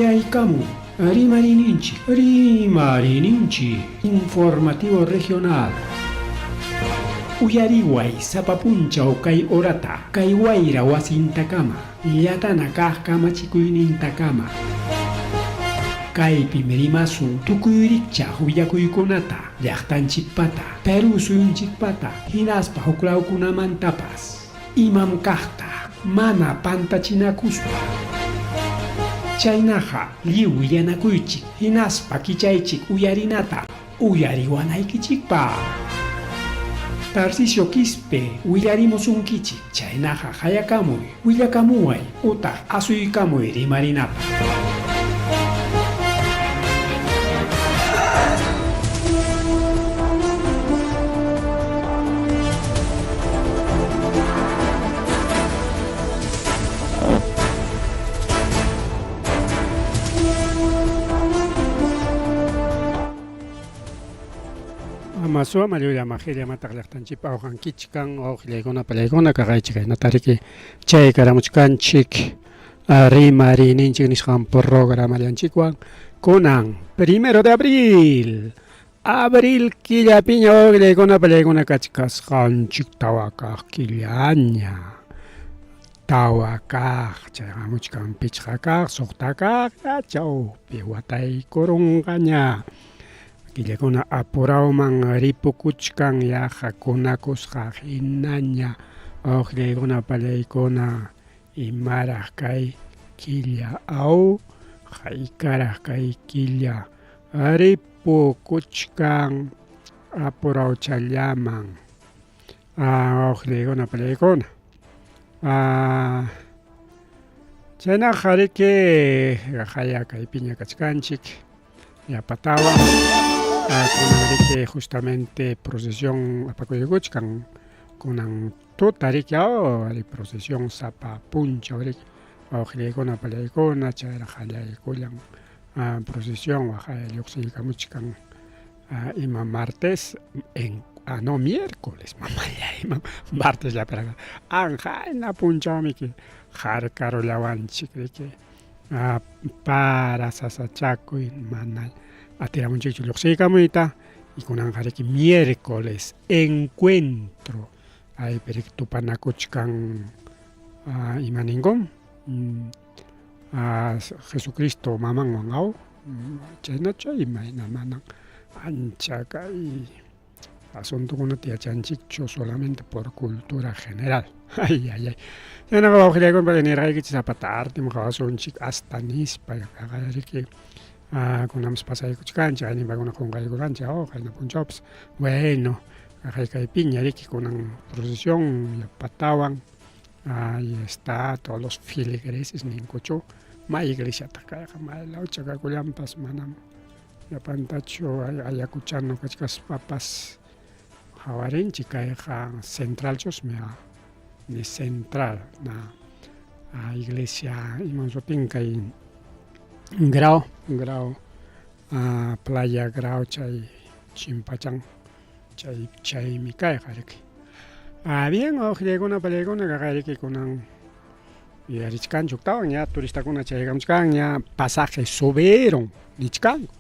Chayaykamun rimariyninchik, rimariyninchik informativo regional. Uyariway sapa punchaw kay horata, kay wayra wasintakama, llatana kaq kamachikuynintakama. Kaypim rimasun tukuy rikchaq willakuykunata, llaqtanchikpata, Perú suyunchikpata, hinaspa huklawkunamantapas. Imam kaqta mana pantachinakuspa. Chaynaqa lliw willanakuychik hinaspa kichaychik uyarinata uyariwanaykichikpaq. Tarcisio Quispe willarimusunkichik, chaynaqa qayakamuy, willakamuway utaq asuykamuy rimarinapaq. Ama suama llulla majilla mataq llaqtanchikpa awqankichkan wawqillaykuna pallaykuna kaqaychik kaynata riki chay karamuchkanchik rimariyninchik nisqan programallanchikwan kunan primero de abril abril killapiña wawqillaykuna pallaykuna kachkasqanchik tawa kaq killaña tawa kaq chayqamuchkan pichqa kaq suqta kaq chawpi wataykurunqaña killakuna apurawman ripukuchkan yaqa kunakusqa hinaña wawqillaykuna pallaykuna imaraq kay killa aw haykaraq kay killa ripukuchkan apurawchallaman wawqillaykuna pallaykuna chaynaqa riki qaya kaypiña kachkanchik yapatawan kunan riki justamente procesión apakuykuchkan kunan tuta riki ari procesión sapa punchaw riki wawqillaykuna pallaykuna chayraq qallaykullan procesión waqaya lluqsiykamuchkan ima martes en no miércoles mamallay ima martes llapiraq anqayna punchawmiki harkarullawanchik riki para sasachakuy mana atiramunchikchu lluqsiykamuyta y kunanqa riki miércoles encuentro aypi riki tupanakuchkan ima ninkum Jesucristo mamanwan aw chaynachu imayna manan ancha kay asuntokunata yachanchikchu solamente por cultura general ay ay ay chaynaqa wawqillaykuna nirqaykichik sapa tardim qawasunchik hasta nispa riki kunanpas pasaykuchkanchik aynimpakuna qunqaykuranchik aw qayna punchawpas bueno kaypiña riki kunan procesión yapatawan ahí está todos los feligreses ninkuchu may iglesiataq kayqa may lawcha kakullanpas manam llapantachu Ayacuchano kachkaspapas qawarinchik kayqa centralchusmi ni central na iglesia iman sutin kay Grau Grau playa Grau chay chimpachan chay chaymi kayqa riki bien wawqillaykuna pallaykuna kaqay riki kunan yuyarichkanchuk tawan ña turistakuna chaykamuchkanña pasaje subieron nichkanku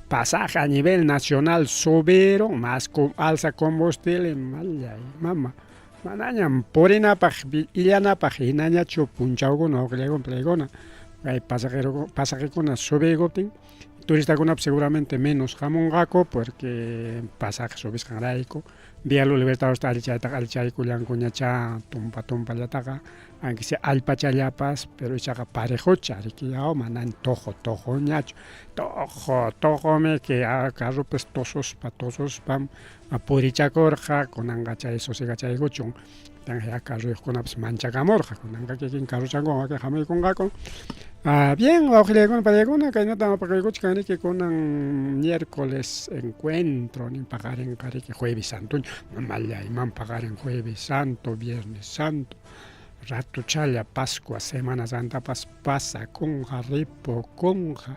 pasaje a nivel nacional subieron más alza combustible mallay mama manañam purinapaq illanapaq hinañachu punchawkuna wawqillaykuna pallaykuna kay pasajero pasajekuna subiykuptin turistakunapas seguramente menos hamunqaku porque pasaje subisqanrayku Vía Los Libertadoresta allichaytaqa allichaykullankuñachá tumpa tumpallataqa aunque sea allpachallapas pero ichaqa parejocha riki aw manan toqo toqoñachu toqo toqomi que carropas tususpa tususpam purichakurqa kunanqa chay sosegachaykuchun ya carroyuqkunapas manchakamurqa kunanqa kikin carrochankuwan wakin hamuykunqaku bien wawqillaykuna pallaykuna kaynatam apakuykuchkan riki kunan miércoles encuentro nin paqarinqa riki jueves santoña mamallayman paqarin jueves santo viernes santo ratuchalla pascua semana santapas pasakunqa ripukunqa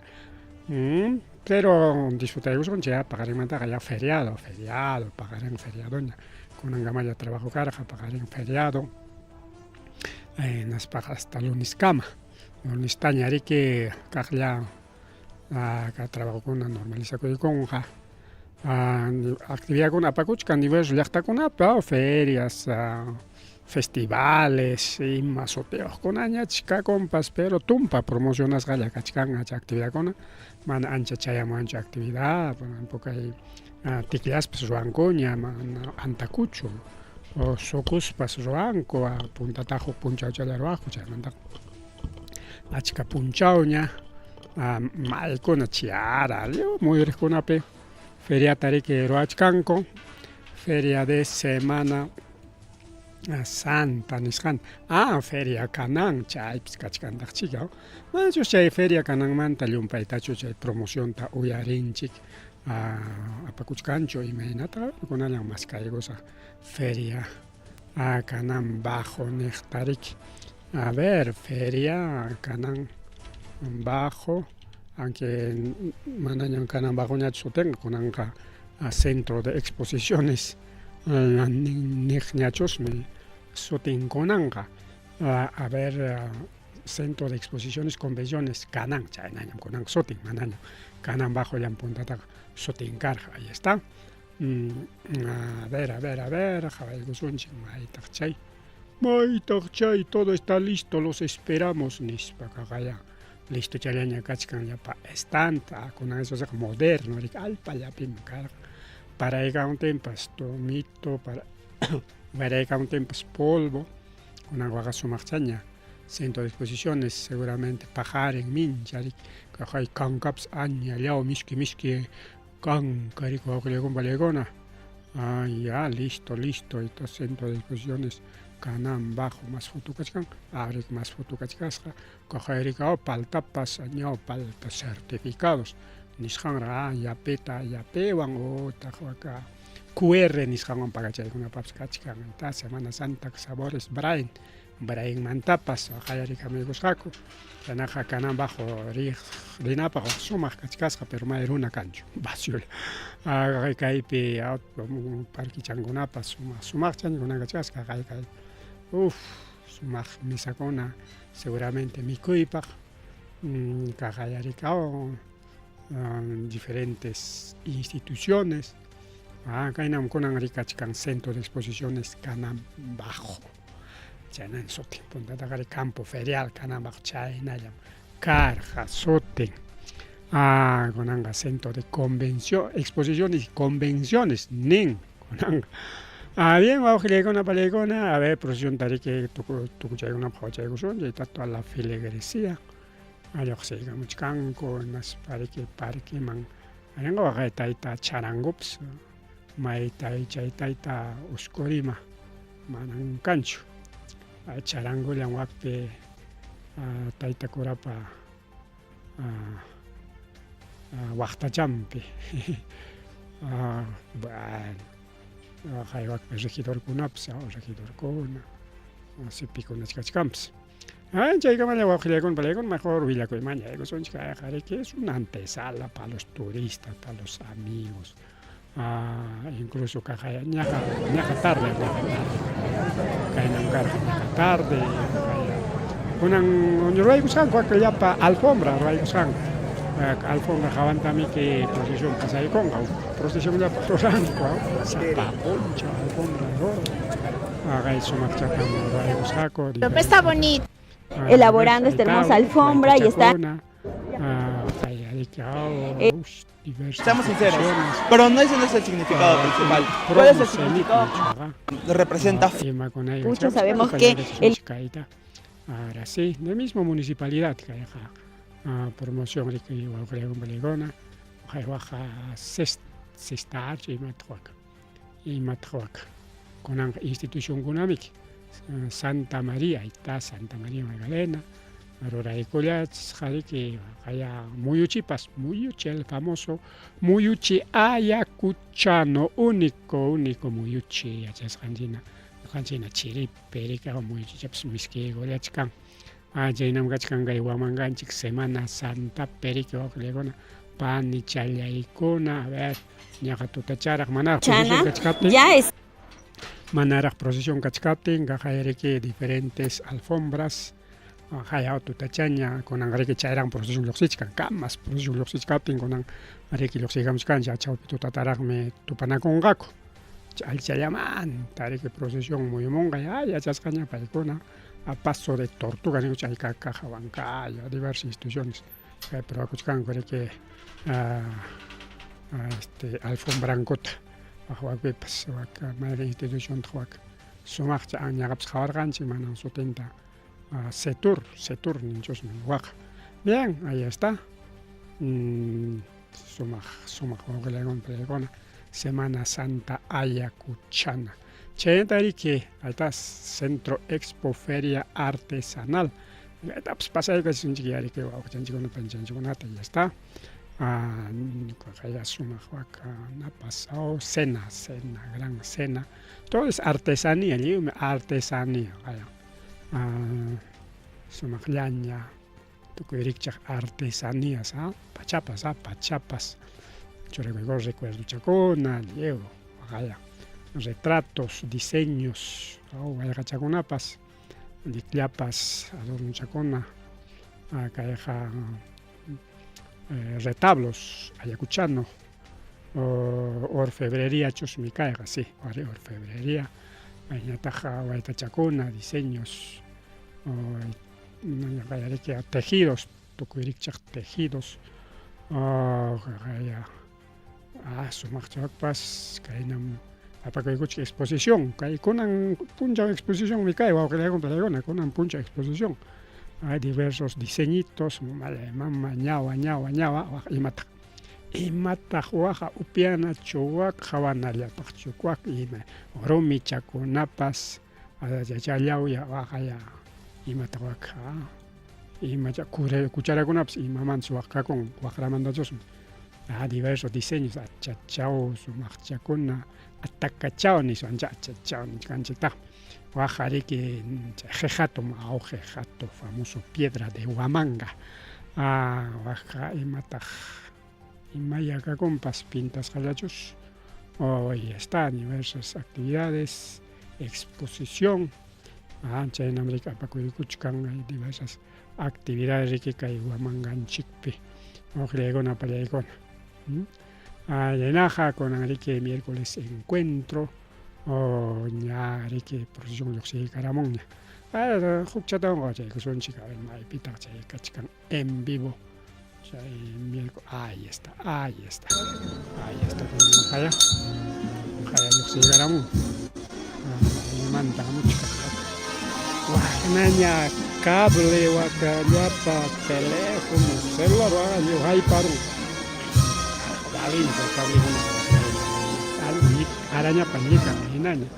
pero disfrutaykusunchik ya paqarinmantaqa ya feriado feriado paqarin feriadoña kunankamalla trabajo karqa paqarin feriado hinaspaqa hasta luneskama lunestaña riki kaqlla. Kay trabajokuna normalizakuykunqa. Actividadkuna apakuchkan diversos llaqtakunapi, ferias, festivales, ima sutiyuqkunañach kakunpas, pero tumpa promocionasqalla kachkan chay actividadkuna, mana ancha chayamuwanchu actividad, por ejemplo kay tikllaspas ruwankuña, mana antakuchu, o sucuspas ruwanku, puntataqa huk punchawchalla ruwaqku, chaymantaqa achka punchawña maykuna chiara lliw muyuriqkunapi feriata riki ruwachkanku, feria de semana santa nisqanta, ah feria kanan chaypis kachkantaq chika, manachus chay feria kananmanta llumpaytachu chay promocionta uyarinchik apakuchkanchu imaynata kunallan maskaykusaq feria kanan bajo niqta riki, a ver feria kanan bajo aunque manañam kanan bajoñachu sutinqa kunanqa centro de exposiciones niqñachusmi sutin kunanqa, a ver centro de exposiciones convenciones kanan chaynañam kunanqa sutin manañam kanan bajollam puntataqa sutin karqa ahí está. A ver, a ver, a ver, qhawaykusunchik maytaq chay, maytaq chay, todo está listo, los esperamos nispa kaqaya listochallaña kachkan llapa stand, kunan eso saq moderno riki allpallapim karqa, paraykamuptinpas mito, para waraykamuptinpas polvo, kunan waqa sumaqchaña centro de exposiciones seguramente paqarin mincha riki, kaqay kankapas añallaw miski miski kanka riki wawqillaykuna panillaykuna, ah ya listo listo está centro de exposiciones kanan bajo mas foto kachkan, ah riki mas foto kachkasqa, kaqay riki paltapas ñaw palta certificados nisqanraq ah yapita yapiwan utaq waka QR nisqanwan pagachaykunapaqpas kachkan, ta Semana Santa Sabores Brain, Brainmantapas qallarikamaykusqaku, chaynaqa kanan bajo riq rinapaq huk sumaq kachkasqa pero may runa kanchu vaciolla kaypi parquechankunapas sumaq sumaqchaña kunan kachkasqa kay kay uf sumaq mesakuna seguramente mikuypaq kaqallarikawan diferentes instituciones kaynam kunan rikachkan centro de exposiciones kanan bajo. Chaynan sutin puntataqa campo ferial kananpaq chaynallam karqa sutin. Ah, kunanqa centro de convención, exposiciones y convenciones nin kunanqa. Ah, bien, wawqillaykuna pallaykuna, a ver, procesión tariki tukuchaykunapaq qhawachaykusun, chayta toda la filigresía lluqsiykamuchkanku, imaspa riki parqueman rinqa waqay tayta charangupas mayta chay tayta uskurima manan kanchu charangullan wakpi tayta curapa waqtachanpi bueno kay wakpi regidorkunapas regidorkuna sipikunach kachkanpas. Chaykamalla wawqillaykuna palaykuna mejor willakuyman yaykusunchik kayqa riki es una antesala para los turistas, para los amigos. Incluso kaq ñaqa ñaqa tarde ñaqa tarde kaynam karqa ñaqa tarde kunan ruwaykusqanku llapa alfombra ruwaykusqanku alfombra hawantamiki procesión pasaykunqa procesionllapaq ruranku sapa punchaw alfombra ruran kay sumaqchatam ruwaykusqaku. Está bonito. Elaborando esta hermosa alfombra y está Seamos sinceros, pero no ese no es el significado principal. ¿Cuál es el significado? Representa. Muchos sabemos que el Ahora sí, de mismo municipalidad kayqa promoción riki wawqillaykuna palaykuna waqaywaqa sexta imataq waka imataq waka kunanqa institucionkunamiki Santa María ahí Santa María Magdalena ruraykullachsqa riki waqaya muyuchipas muyuchi el famoso muyuchi ayacuchano único único muyuchi yachasqanchina ñuqanchikna chiripi riki muyuchichapas miskiykullachkan chaynam kachkan kay Huamanganchik Semana Santapi riki wawqillaykuna panichallaykuna a ver ñaqa tutacharaq manaraq procesión kachkaptin ya es manaraq procesión kachkaptin kaqay riki diferentes alfombras. Hayaw tutachaña kunan riki chayraq procesión lluqsichkan kamas procesión lluqsichkaptin kunan riki lluqsiykamuchkanchik chawpi tutataraqmi tupanakunqaku allichallamanta riki procesión muyumunqa ya yachasqaña paykuna a paso de tortuga ninku chay kakaja Huancayo diversas instituciones kaypi ruwakuchkanku riki este alfombrankuta wak wakpipas wak mayqin instituciontaq wak sumaqcha ñaqapas qhawarqanchik manan sutinta Setur, Setur ninchusmi waqa. Bien, ahí está. Sumaq, sumaq wawqillaykuna pariykuna. Semana Santa Ayacuchana. Chaynata riki, ahí está, Centro Expo Feria Artesanal. Kaytapas pasaykachisunchik ya riki wawqichanchikkuna panichanchikkunata, ya está. Ñuqaqa sumaq waka pasao cena, cena, gran cena. Todo es artesanía, lliwmi artesanía. Sumaqllaña tukuy rikchaq artesanías, pachapas, pachapas, churakuyku recuerdochakuna, lliw waqaya, retratos, diseños, wayqachakunapas, llikllapas, adornochakuna, kayqa retablos ayacuchano, orfebrería chusmi kayqa, sí, orfebrería, chaynataq waytachakuna, diseños, tejidos, tukuy rikchaq tejidos, sumaqchawakpas kaynam apakuykuchik exposición, kay kunan punchaw exposicionmi kay wawqillaykuna pariykuna, kunan punchaw exposición, hay diversos diseñitos, mama ñawa ñawa ñawa wak imataq imataq waqa upyana chuwak qhawanallapaq chukwak ima rumichakunapas challawya waqaya imataq wak ima cucharakunapas imamantas waq kakun waqramantachusmi diversos diseños achachaw sumaqchakuna atakachaw nispa achachaw nichkanchiktaqmi waqa riki qhiqato qhiqato famoso piedra de Huamanga waqqa imataq imaya kakunpas pintasqallachus ahí está diversas actividades exposición chaynam riki apakuykuchkan hay diversas actividades riki kay Huamanganchikpi wawqillaykuna pallaykuna chaynaqa kunan riki miércoles encuentro ña riki procesión lluqsiykaramunña hukchatawan chaykusunchik a ver maypitaq chay kachkan en vivo chay miércoles ahí está, ahí está, ahí está qaya qaya lluqsiykaramun manta hamuchkan waknaña cable waka llapa teléfono celular lliw hayparun valinchu cablekuna arañapa llikan hinaña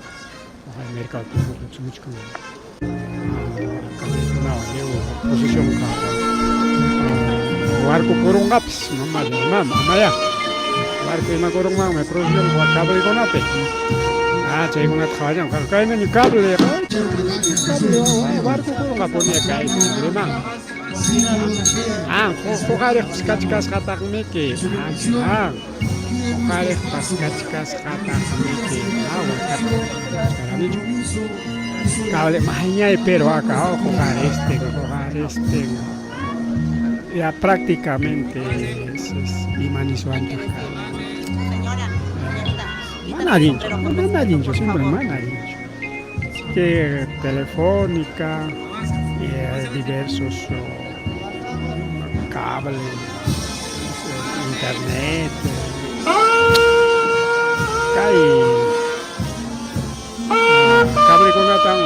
mercado lluqsimuchkan cablekunawan lliw procesión warkukurunqapas mama mama amaya warku imakurunmanmi procesión cablekunapi chaykunata qhawallan kaynaña cable cable warkukurunqapuni kay riman huqariqpas kachkasqataqmiki huqariqpas kachkasqataqmiki wakata cable mañay pero acá huqaristen huqaristen ya prácticamente es ima niswantaq mana allinchu mana allinchu siempre mana allinchu así que telefónica diversos cables internet kay cablekunatan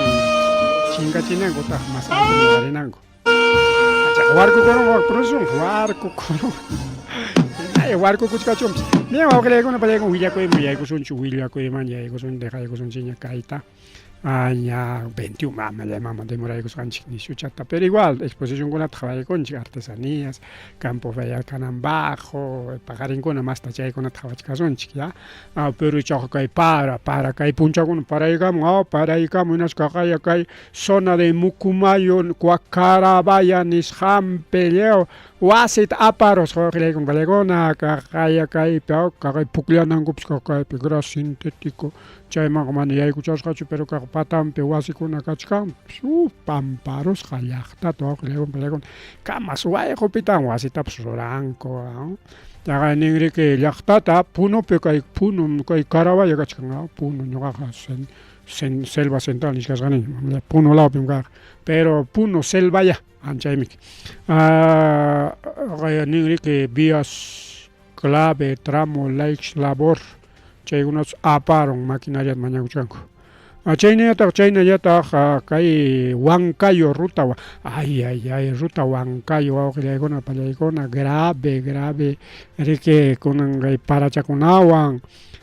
chinkachinankutaq mas alto rinanku warkukurun procesión warkukurun warkukuchkachunpas bien wawqillaykuna pallaykuna willakuyman yaykusunchik willakuyman yaykusun dejaykusunchikña kayta ña 21 mama mama demoraykusqanchik nishuchata pero igual exposicionkunata qhawaykunchik artesanías campo ferial kanan bajo paqarinkuna masta chaykunata qhawachkasunchik ya pero ichaqa kay para para kay punchawkuna paraykamun paraykamun hinaspa kay zona de Mucumayo Cuacarabaya nisqanpi lliw Wasita aparusqa wawqillaykuna pallaykuna kaqaya kaypi kaqay pukllanankupas kaq kaypi gras sintético chaymanqa mana yaykuchasqachu pero kaq patanpi wasikuna kachkan pamparusqa llaqtata wawqillaykuna pallaykuna kamas wayqupitan wasitapas ruranku. Chaqay ninriki llaqtata Punopi kay Puno kay Carabaya kachkan Puno ñuqaqa selva central nichkasqani Puno lawpim karqa pero Puno selvaya anchaymiki ninriki vías clave tramo likes labor chaykunatas aparun maquinariata mañakuchkanku. Chaynallataq chaynallataq kay Huancayo ruta ay ay ay ruta Huancayo wawqillaykuna pallaykuna grave grave riki kunan kay parachakunawan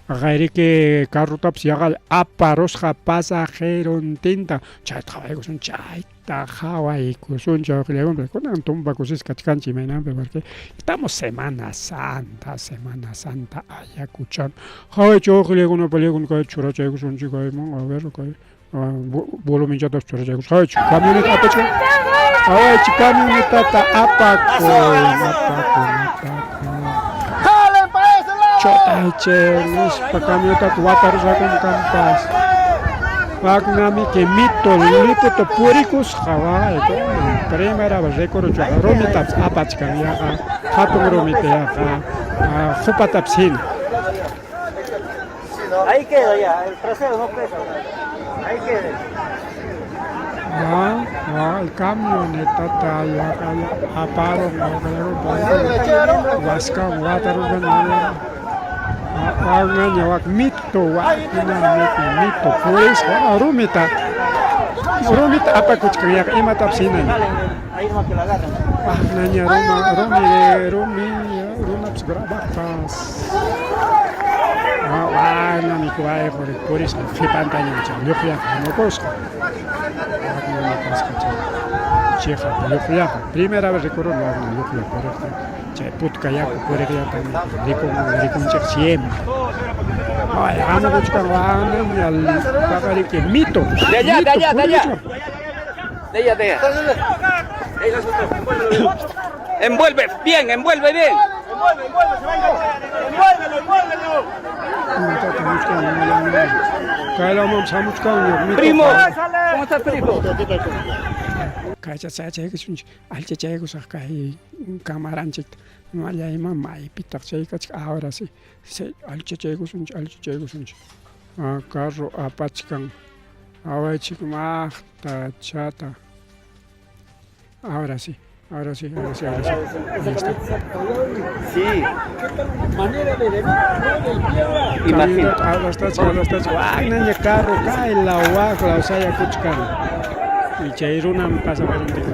riki carrotapas yaqa aparusqa pasajerontinta chayta qhawaykusun chayta qhawaykusunchik wawqillaykuna kunan tumpa kusisqa kachkanchik imaynanpi porque estamos Semana Santa Semana Santa Ayacuchano qhawaychik wawqillaykuna pallaykuna kay churachaykusunchik kayman a ver kay volumenchatapas churachaykusun qhawaychik camioneta apachkan qhawaychik camionetata apakun apakun apakun chotaychik nispa camionetata watarusqakun kampas waknamiki mito liputa purikusqa wawayku primera vez rikuruchwaqa rumitapas apachkan yaqa hatun rumita yaqa qupatapas hina. Ahí queda ya, el trasero no pesa. Ahí queda. El camionetata yaqa aparun waskan watarusqa waknaña wak mito wakna mito purisqa rumita rumita apakuchkan yaqa imatapas hinaña waknaña ruma rumi rumi runapas grabaqpas waknami wayqu purisqa qhipantaña chay lluqllaqa hamukusqa waknami kasqa chay chiqap lluqllaqa primera vez rikuruni wakna lluqlla puriqta chay putka yaku puriqllata rikun rikunchik siempre. Ay, hamukuchkan waknaña paqariki mito De allá, de mito allá, de allá. purikuchkan. De allá, de allá. Envuelve bien, envuelve bien. Envuelve, envuelve, se va a enganchar. Envuélvelo, envuélvelo. Imatata muchkan kaylamanpas hamuchkanña Primo, mitoqa. ¿cómo estás, primo? Kaycha chayachaykusunchik allichaykusaq kay camaranchikta mallayman maypitaq chay kachkan ahora sí allichaykusunchik allichaykusunchik carro apachkan awaychik maqta chata ahora sí ahora sí ahora sí ahora sí ahí está. Sí. Imagino. Camioneta arrastrachka arrastrachka waknaña carro kaylaw waklaw sayakuchkan y chay runam pasajerontin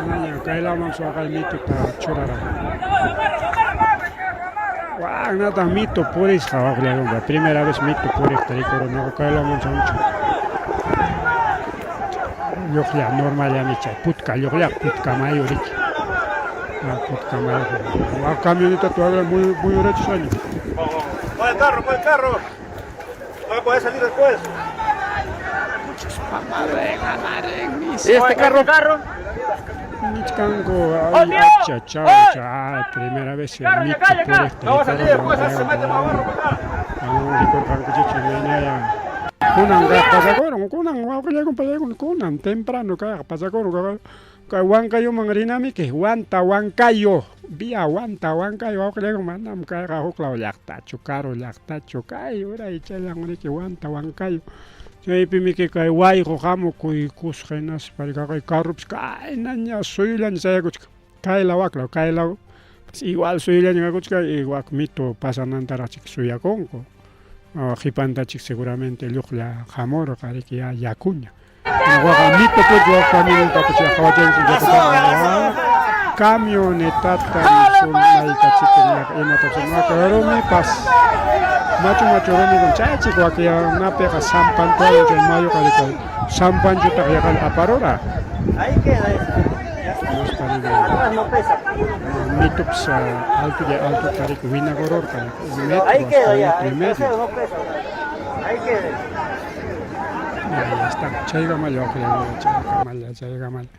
naña kaylawmanpas waqay mituta churara waknataq mito purisqa waqllakunqa primera vez mito puriqta rikuruni ñuqa kaylawmanpas hamuchkan lluqlla normallami chay putka lluqllaqa putka mayu riki putka mayu wak camionetata waqla muyurachisqaña. Mueve el carro, mueve el carro. No va a poder salir después. Este carro. carro? Nichkanku ay acha chau chay primera vez mito puriqta No va a salir rikuruni después, se mete más barro para acá. rikurqankuchikchu imaynaya kunan kaq pasakurun kunan wawqillaykuna pallaykuna kunan temprano kayqa pasakurun kay Huancayoman rinamiki Huanta Huancayo vía Huanta Huancayo wawqillaykuna manam kayqa huklaw llaqtachu karu llaqtachu kay uray chayllan riki Huanta Huancayo chaypimiki kay wayqu hamukuykusqa hinaspa kay carropas kaynaña suyullaña sayakuchkan kaylaw waklaw kaylaw igual suyullaña kakuchkan y wak mito pasanantaraqchik suyakunku qhipantachik seguramente lluqlla hamurqa riki ya yakuña ñuqaqa mito puriq wak camionetata qhawachaykusun yakutaqa camionetata sumaykachikun imatapas rumipas machu machu rumikuna chaychik wakillakunapiqa sampantuwan chay mayuqa riki sampanchutaqa yaqa aparura. Ahí queda eso. Hinaspa No pesa. mitupas altolla altota riki winakururqa un metro Ahí hasta queda un ya, metro y el medio. trasero no pesa. Ahí queda. Ahí está, chaykamalla wawqillaykuna chaykamalla chaykamalla.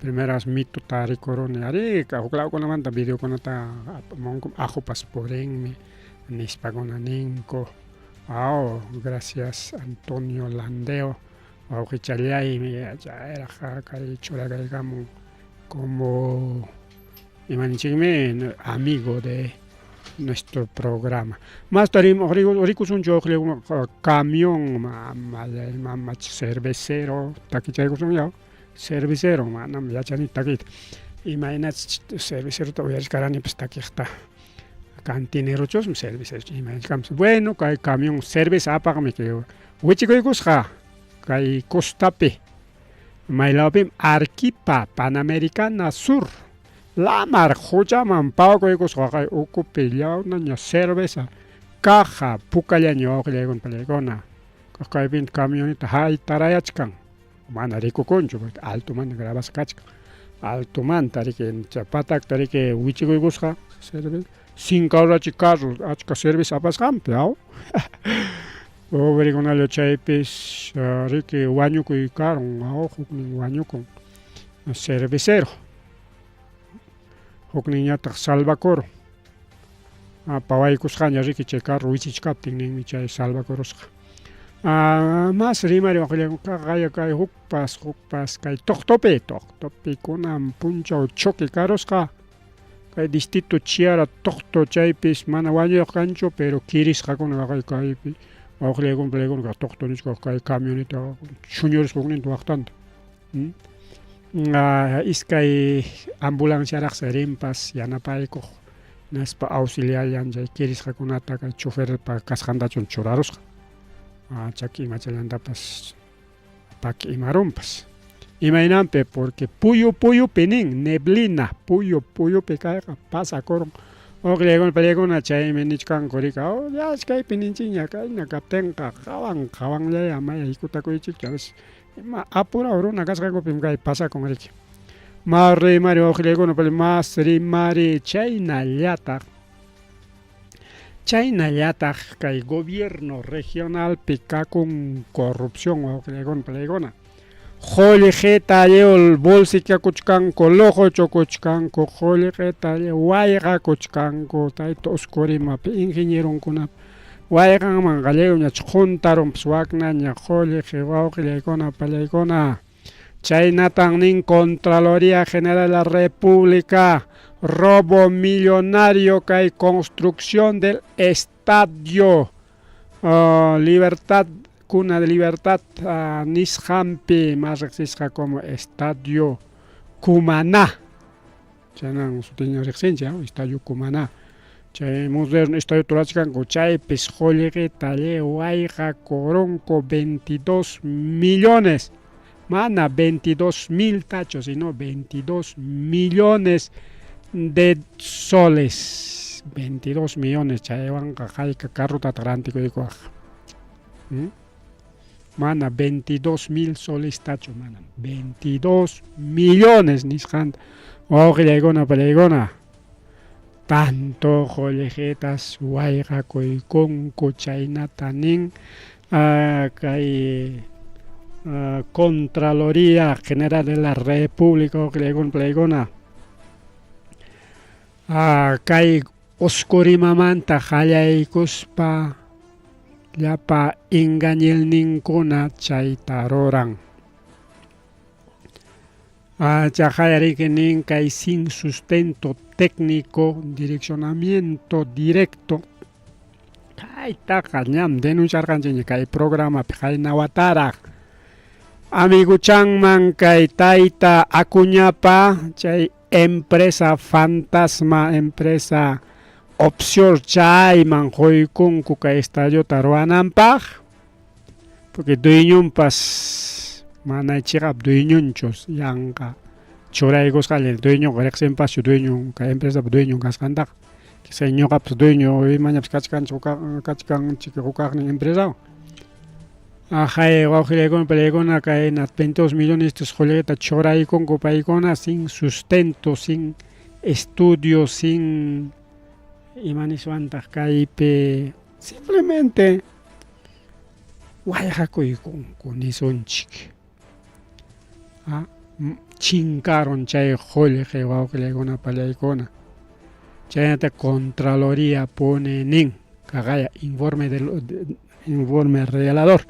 Primeras mituta rikuruni arí, huk lawkunamanta videokunata apamunku, ajopas purinmi nispakuna ninku. Aw, gracias Antonio Landeo, wawqichallaymi chayraq kay churakaykamun como imaninchikmi amigo de nuestro programa. Masta rikusunchu camión mamach cervecero takichaykusun cervecero manam yachani takiyta imaynach cervecerota uyarichkaranipas takiqta cantinerochusmi cervecero imaynachkampas bueno kay camión cerveza apaqmi kay wichikuykusqa kay costapi maylawpim Arequipa Panamericana Sur lamar quchaman pawakuykusqa kay ukupi llawnaña cerveza caja pukallaña wawqillaykuna pallaykuna kaypin camioneta haytarayachkan mana rikukunchu porque altomanta grabasqa kachkan altomanta riki patakta riki wichikuykusqa cerveza sinkaurachi carro achka cerveza apasqanpi aw pobrekunalla chaypis riki wañukuy karun aw huknin wañukun cervecero hukninñataq salvakurun pawaykusqaña riki chay carro wichichkaptin ninmi chay salvakurusqa. Mas rimari kay hukpas hukpas kay toqtopi toqtopi kunan punchaw choque karusqa kay distrito Chiara toqto chaypis mana wañuyuq kanchu pero kirisqakuna kaypi wawqillaykuna palaykuna toqto nichka kay camioneta chuñurisqa hukninta waqtanta. Iskay ambulanciaraqsi rinpas yanapaykuq hinaspa auxiliayan chay kirisqakunata kay choferpa kasqantachun churarusqa chaki imachallantapas paki imarunpas imaynanpi porque puyu puyupi nin neblina puyu puyupi kayqa pasakurun wawqillaykuna palaykuna chaymi nichkanku rika oh ya kaypi ninchikña kayna kaptinqa qawan qawanllaya amaya hikutakuychikchu a veces ima apurado runa kasqankupim kay pasakun riki. Mas rimari wawqillaykuna mas rimari chaynallataq chaynallataq kay gobierno regionalpi kakun corrupción wawqillaykuna palaykuna qullqita lliw bolsichakuchkanku luquchukuchkanku qullqita lliw wayqakuchkanku tayta Oscurimapi ingenieronkunapa wayqanmanqa lliwñach quntarunpas waknaña qullqi wawqillaykuna palaykuna chaynatan nin Contraloría General de la República robo millonario kay construcción del estadio Libertad Cuna de Libertad nisqanpi mas riqsisqa como Estadio Cumaná chaynan sutiña riqsinchik Estadio Cumaná chay moderno estadio rurachkanku chaypis qullqita lliw wayqakurunku 22 millones mana 22 mil tachos sino 22 millones de soles 22 millones chaywanqa hayka carrotataq rantikuykuwaq mana 22 mil solestachu mana 22 millones nisqanta wawqillaykuna pallaykuna tanto qullqitas wayqakuykunku chaynata nin kay Contraloría General de la República wawqillaykuna pallaykuna kay Oscurimamanta qallaykuspa llapa engañelninkuna chayta ruran. Chaqayariki nin kay sin sustento técnico, direccionamiento directo kaytaqa ñam denunciarqanchikña kay programapi qayna wataraq amiguchanman kay tayta Acuñapa chay empresa fantasma empresa offshore chayman quykunku kay estadiota ruwananpaq porque dueñonpas mana chiqap dueñonchu yanqa churaykusqalla dueñoqa riqsinpaschu dueñon kay empresapa dueñon kasqantaqa quizá ñuqapas dueño imañapas kachkanchik kachkanchik hukaqnin empresawan Ajay wawqillaykuna palaykuna kayna 22 millones estos qullqita churaykunku paykuna sin sustento sin estudio sin ima niswantaq kaypi simplemente wayqakuykunku nisunchik. Chinkarun chay qullqi wawqillaykuna pallaykuna. Chaynata Contraloría pone nin. Kaqaya informe del informe revelador.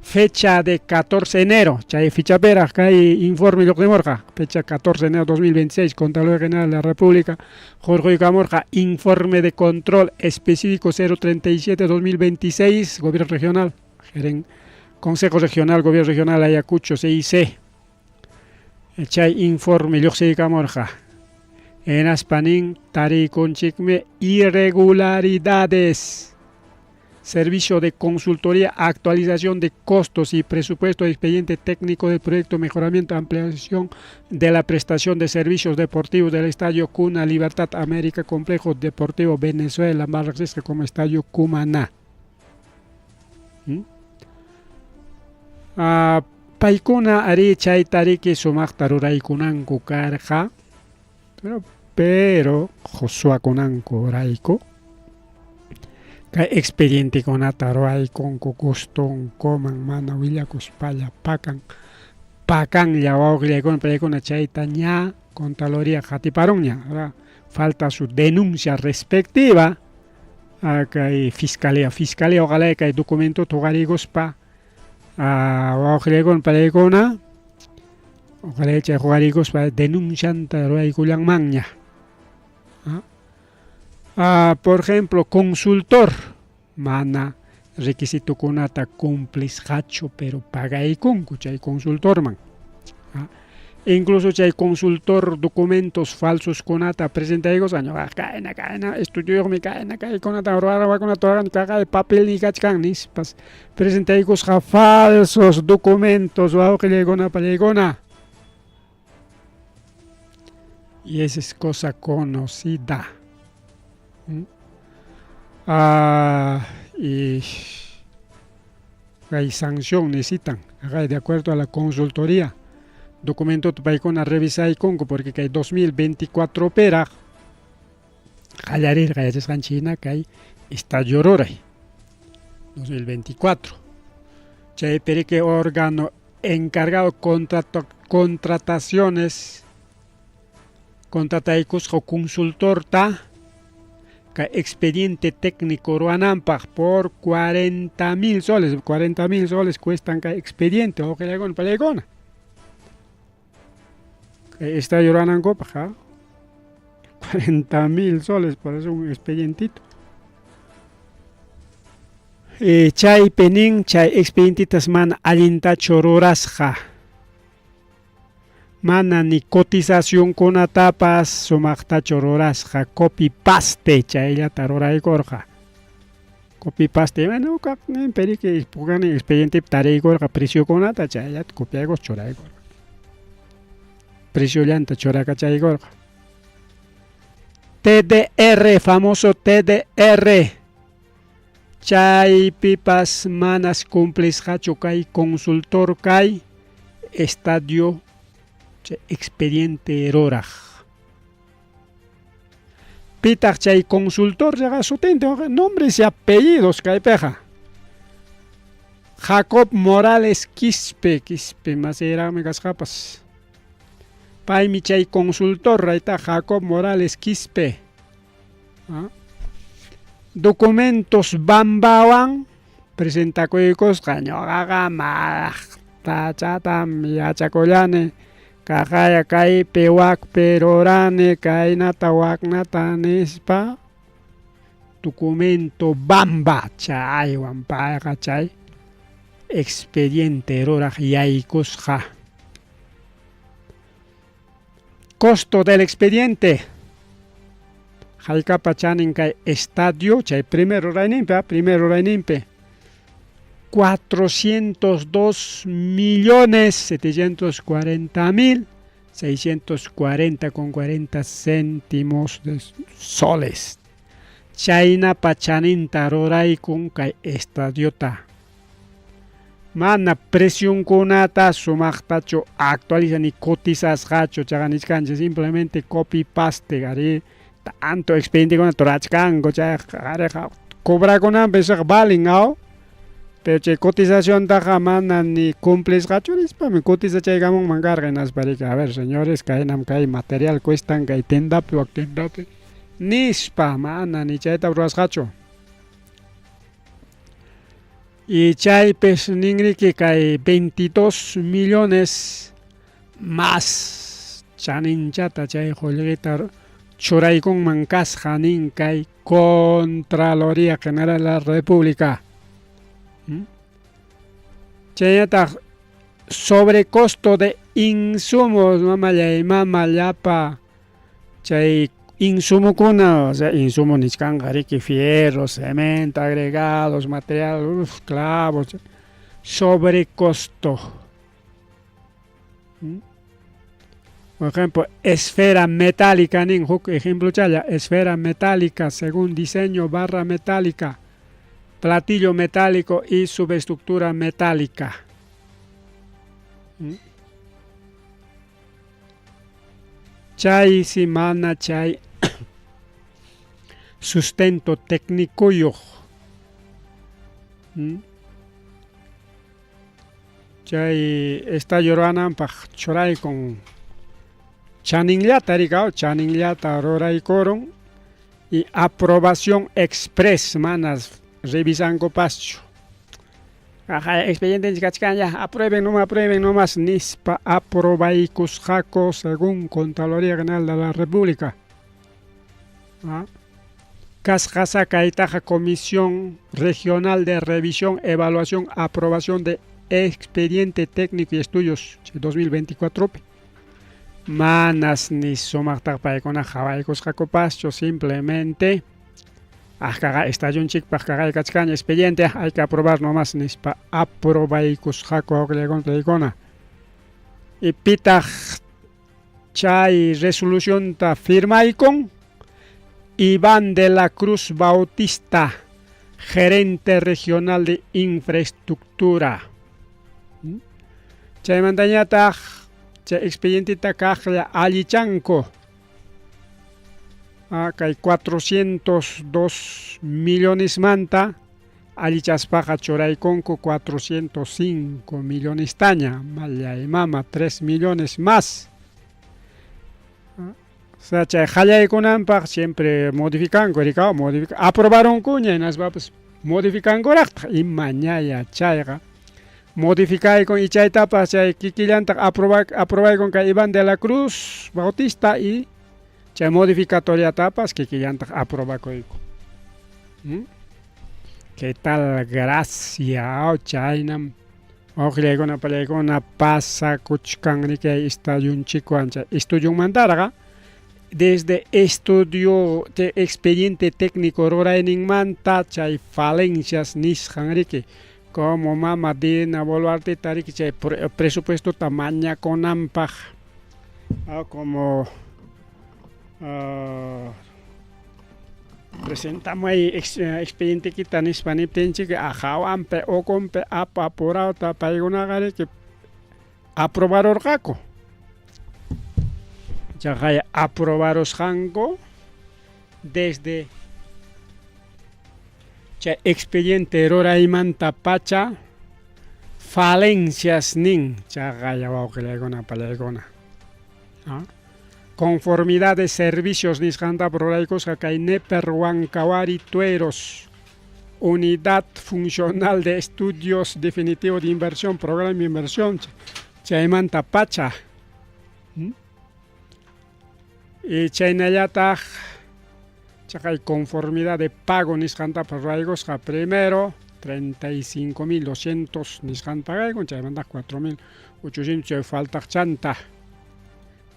Fecha de 14 de enero, chay fichaperaq kay informe lluqsimurqa, fecha 14 de enero 2026, Contraloría General de la República hurquykamurqa informe de control específico 037-2026, Gobierno Regional, Jeren, Consejo Regional, Gobierno Regional Ayacucho, CIC. Chay informe lluqsiykamurqa. Hinaspa nin tariykunchikmi irregularidades. Servicio de consultoría, actualización de costos y presupuesto de expediente técnico del proyecto mejoramiento, ampliación de la prestación de servicios deportivos del Estadio Cuna Libertad América Complejo Deportivo Venezuela, más como Estadio Cumaná. ¿Mm? Ah, paykuna ari chayta riki sumaqta ruraykunanku karqa, pero, pero suwakunanku rayku kay expedientekunata ruwaykunku gustunkuman mana willakuspalla pakan pakanlla wawqillaykuna paykuna chayta ña Contraloría qatiparunña, falta su denuncia respectiva kay fiscalía, fiscalía ojalá kay documento huqarikuspa wawqillaykuna paykuna ojalá chay huqarikuspa denuncianta ruwaykullanmanña. Por ejemplo, consultor mana requisitokunata cumplisqachu pero pagaykunku chay consultorman. Incluso chay consultor documentos falsos kunata presentaykusqa ñuqa kayna kayna estudioyuqmi kayna kaykunata ruwarawakunata ruwarani kaqay papelniy kachkan nispas presentaykusqa falsos documentos wawqillaykuna pallaykuna. Y esa es cosa conocida. ¿Mm? Ah, y hay sanción necesitan, de acuerdo a la consultoría. Documento paykuna revisaykunku porque kay 2024 peraq qallarirqa yachasqanchik hina kay estadio ruray 2024. Chaypi riki órgano encargado contrato, contrataciones contrataykusqa consultorta kay expediente técnico ruwananpaq por 40 mil soles, 40 mil soles cuestan kay expediente wawqillaykuna pallaykuna. Kay estadio ruwanankupaq, ¿ah? 40 mil soles por hacer un expedientito. Chaypi nin chay expedientitas mana allintachu rurasqa. Mana ni cotizacionkunatapas sumaqtachu rurasqa, copy paste chayllata ruraykurqa. Copy paste, bueno, kaqnin pukani expedientepi tariykurqa preciokunata chayllata copiaykus churaykurqa. Preciollanta churakachaykurqa. TDR, famoso TDR. Chaypipas manas cumplisqachu kay consultor kay estadio chay expediente ruraq. Pitaq chay consultor chaqa sutinta nombres y apellidos kaypiqa. Jacob Morales Quispe, Quispe masiraqmi kasqapas. Paymi chay consultor rayta Jacob Morales Quispe. ¿Ah? Documentos bambawan presentakuykusqa ñuqaqa maqtachatam yachakullani kaqaya kaypi wakpi rurani kaynata waknata nispa documento bamba chaywan payqa chay expediente ruraq yaykusqa. Costo del expediente. Haykapa chanin kay estadio chay primero rayninpi, primero rayninpi 402 millones 740 mil 640 con 40 céntimos de soles. Chaynapa chaninta ruraykun kay estadiota. Mana precionkunata sumaqtachu actualiza ni cotizasqachu chaqa nichkanchik simplemente copy paste ari tanto expedientekuna turachkanku chayqa ariqa cobrakunanpi valen aw. Pero chay cotizaciontaqa mana ni cumplisqachu nispami cotizachaykamunman karqa hinaspa riki a ver señores kaynam kay material cuestan kay tendapi wak tendapi nispa mana ni chayta ruwasqachu. Y chaypis ninriki kay 22 millones más chaninchata chay qullqita churaykunman kasqa nin kay Contraloría General de la República. Chaynataq sobrecosto de insumos mamallay mama llapa chay insumokuna, o sea, insumo nichkanqa riki fierro, cemento, agregados, material, uf, clavos, sobrecosto. Por ejemplo, esfera metálica nin huk ejemplochalla, esfera metálica según diseño barra metálica, platillo metálico y subestructura metálica. Chaysi mana chay sustento técnicoyuq. Chay estadio ruwananpaq churaykun chaninllata rikaw, chaninllata ruraykurun y aprobación express manas revisankupaschu. Ajá, expediente kachkan ya, aprueben nomás, aprueben nomás, nispa aprobaykusqaku según Contraloría General de la República. ¿Ah? Kasqasa kaytaqa Comisión Regional de Revisión, Evaluación, Aprobación de Expediente Técnico y Estudios 2024. Manas ni sumaqtaqa paykuna qhawaykusqakupaschu, simplemente ajkaqa estallunchikpaq kaqay kachkanña expediente, hay que aprobar nomás nispa aprobaykusqaku wawqillaykuna. Y pitaq chay resolucionta firmaykun Iván de la Cruz Bautista, gerente regional de infraestructura. Chaymantañataq chay expedienteta kaqlla allichanku. Kay 402 millonesmanta allichaspaqa churaykunku 405 millonestaña, mallay mama 3 millones más. O sea, chay qallaykunanpaq siempre modificanku, rikaw, modific aprobaronkuña hinaspapas modificankuraqtaq imañaya chayqa modificaykun y chaytapas chay kikillantaq aprobaykun kay Iván de la Cruz Bautista y chay modificatoriatapas kikillantaq aprobakuyku. ¿Qué tal gracia? Chaynam wawqillaykuna pallaykuna pasakuchkan riki estadionchikwan chay estudiunmantarqa desde estudio de expediente técnico rurayninmanta chay falencias nisqan riki como mama Dina Boluarteta riki chay presupuestota mañakunanpaq como presentamos ahí expedientekita nispa niptinchik hawanpi ukunpi apapurawta paykunaqa riki aprobarurqaku. Chaqay aprobarusqanku desde chay expediente ruraymanta pacha falencias nin chaqay wawqillaykuna pallaykuna. Conformidad de servicios nisqanta ruraykusqa kay Neper Huancawari Tueros, Unidad Funcional de Estudios Definitivo de Inversión, Programa de Inversión, chaymanta pacha. Y chaynallataq chaqay conformidad de pago nisqantapas ruraykusqa primero 35.200 nisqan pagaykun, chaymanta 4.800 chay faltaq chanta.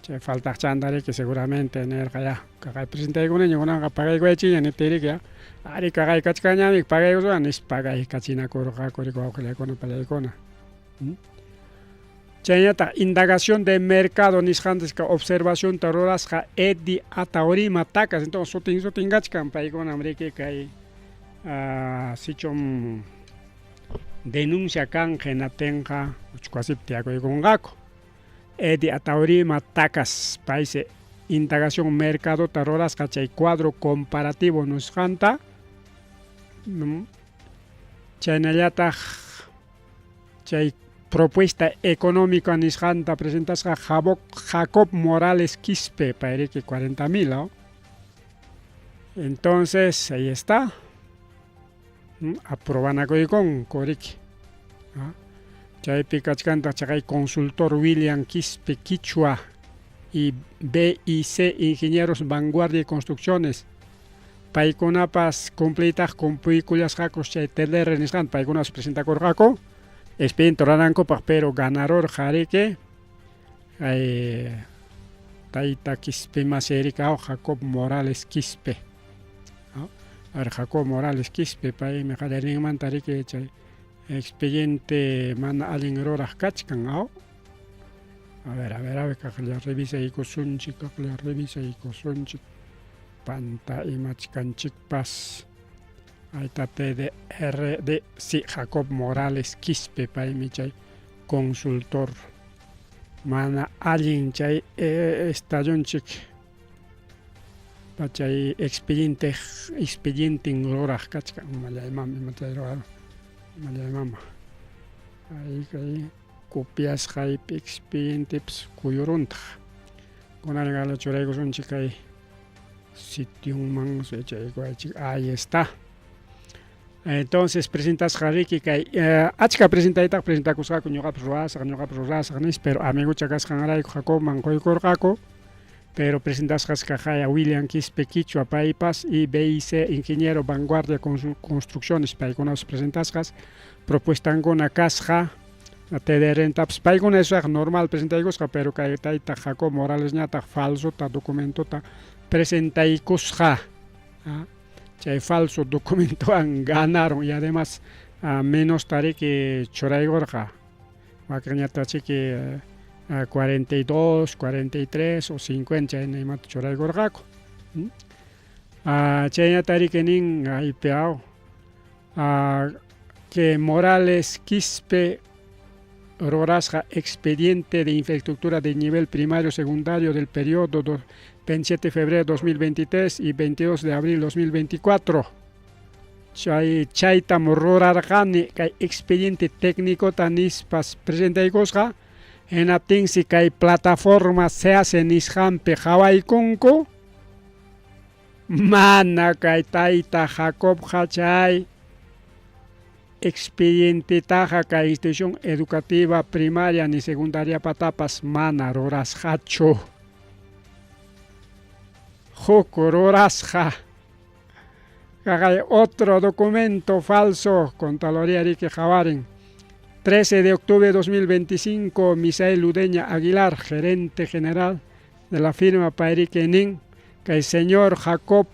Chay faltaq chanta riki seguramente nirqa ya kaqay presentaykunaña kunanqa pagaykuychiña niptinriki ya ari kaqay kachkanñami pagaykuspa nispa pagaykachinakurqaku riki wawqillaykuna pallaykuna. Chaynataq indagación de mercado nisqanchis observacionta rurasqa Eddie Ataurima Takas, entonces sutin sutin kachkan paykunam riki kay sichum denuncia kan hinaptinqa uchkuwasipi tiyakuykunqaku. Eddie Ataurima Takas paysi indagación mercadota rurasqa chay cuadro comparativo nisqanta. Chaynallataq Chay propuesta económica nisqanta presentasqa Jacob Morales Quispe, payriki 40 mil. ¿No? Entonces, ahí está. Aprobanakuykun riki. Chaypi kachkantaq chaqay consultor William Quispe Quichua y BIC Ingenieros Vanguardia y Construcciones. Paykunapas cumpliytaq cumpliykullasqakus chay TDR nisqanta paykunapas presentakurqaku expediente ruranankupaq, pero ganarurqa riki tayta Quispe masirika Jacob Morales Quispe. ¿No? A ver, Jacob Morales Quispe paymi qallariyninmanta riki chay expediente mana allin ruraq kachkan, ¿no? A ver, a ver, a ver, kaqlla revisaykusunchik, kaqlla revisaykusunchik. Panta imachkanchikpas. Ahí está TDR de sí, Jacob Morales Quispe paymi chay consultor. Mana allin chay estadionchik chay expediente expediente ruraq kachkan mallaymama imata rurarun mallaymama ahí kay copiasqaypi expedientepas kuyuruntaq kunanqa churaykusunchik kay sitionman chaykuwaychik ahí está. Entonces presentasqa riki kay achka presentaytaqa presentakusqaku ñuqapas ruwasaq ñuqapas rurasaq nispa, pero amigucha kasqanrayku Jacobman quykurqaku, pero presentasqas kaqaya William Quispe Quichua paypas y BIC Ingeniero Vanguardia Construcciones paykunapas presentasqas propuestankuna kasqa TDR-tapas paykuna esoqa normal presentaykusqa, pero kay tayta Jacob Morales ñataq falsota documentota presentaykusqa. Chay falso documentowan ganaron y además menos riki churaykurqa wakinñataq chiki 42, 43 o 50 chayna imata churaykurqaku. Chaynata riki nin aypi que Morales Quispe rurasqa expediente de infraestructura de nivel primario secundario del periodo 27 de febrero de 2023 y 22 de abril 2024. Chay chaytam rurarqani kay expediente técnico nispas presentaykusqa hinaptinsi kay plataforma SEACE nisqanpi qhawaykunku mana kay tayta Jacobqa chay expedientetaqa kay institución educativa primaria ni secundaria patapas mana rurasqachu. Huk rurasqa. Kaqay otro documento falso, Contraloría riki qhawarin. 13 de octubre de 2025, Misael Ludeña Aguilar, gerente general de la firma payriki nin, kay señor Jacob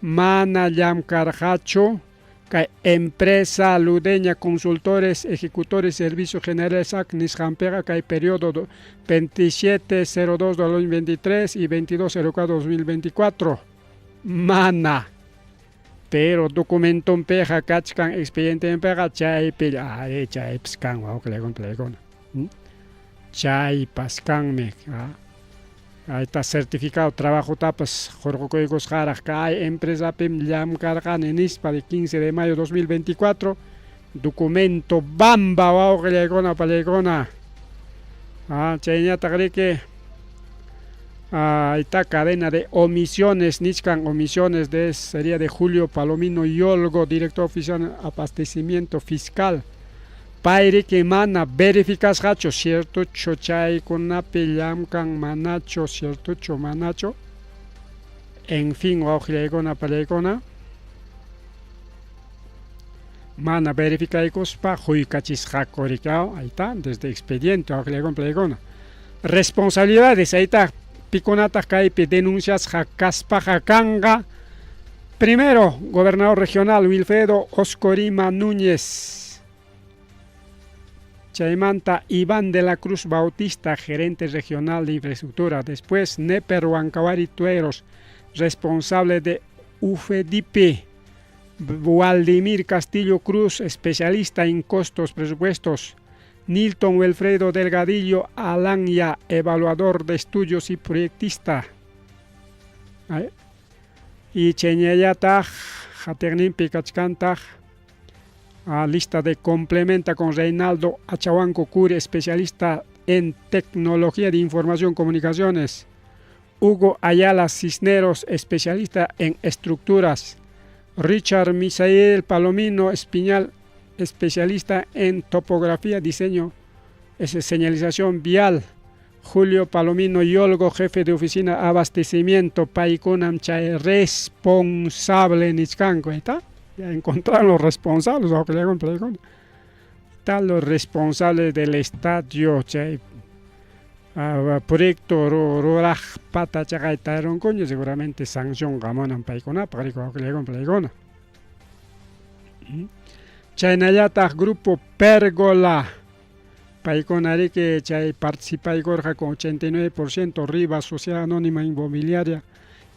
mana llamkarqachu kay empresa Ludeña Consultores Ejecutores Servicios Generales SAC nisqanpiqa kay periodo 2702 2023 y 2204 2024 mana, pero documentonpiqa kachkan expedientenpiqa chaypi ari chaypas kan wawqillaykuna palaykuna chaypas kanmi. Ahí certificado trabajotapas hurqukuykusqaraq kay empresapim llamkarqani nispa de 15 de mayo 2024 documento bamba wawqillaykuna palaykuna. Chayñataq riki ahí está cadena de omisiones nichkan omisiones de sería de Julio Palomino Yolgo, director oficial abastecimiento fiscal. Payriki mana verificasqachu ciertochu chaykunapi llamkan manachu ciertochu manachu. En fin, wawqillaykuna palaykuna mana verificaykuspa huykachisqaku riki, ahí está desde expediente wawqillaykuna palaykuna. Responsabilidades, ahí está pikunataq kaypi denunciasqa kaspaqa kanqa. Primero, gobernador regional Wilfredo Oscorima Núñez. Chaymanta Iván de la Cruz Bautista, gerente regional de infraestructura. Después, Neper Huancawari Tueros, responsable de UFEDIP. Waldimir Castillo Cruz, especialista en costos presupuestos. Nilton Wilfredo Delgadillo Alanya, evaluador de estudios y proyectista. Y chaynallataq, qatiqninpi kachkantaq. Ah, lista de complementa con Reinaldo Achahuanco Curi, especialista en tecnología de información y comunicaciones. Hugo Ayala Cisneros, especialista en estructuras. Richard Misael Palomino Espiñal, especialista en topografía, diseño, señalización vial. Julio Palomino Yolgo, jefe de oficina abastecimiento, paykunam chay responsable nichkanku, ahí está. Ya encontraron los responsables, están los responsables del estadio, chay proyecto ruraqpata chaqaytaronkuña, seguramente sanción qamunan paykunapaq, rikuy. Chaynallataq grupo Pérgola, paykuna riki chay participaykurqa con 89% Rivas Sociedad Anónima Inmobiliaria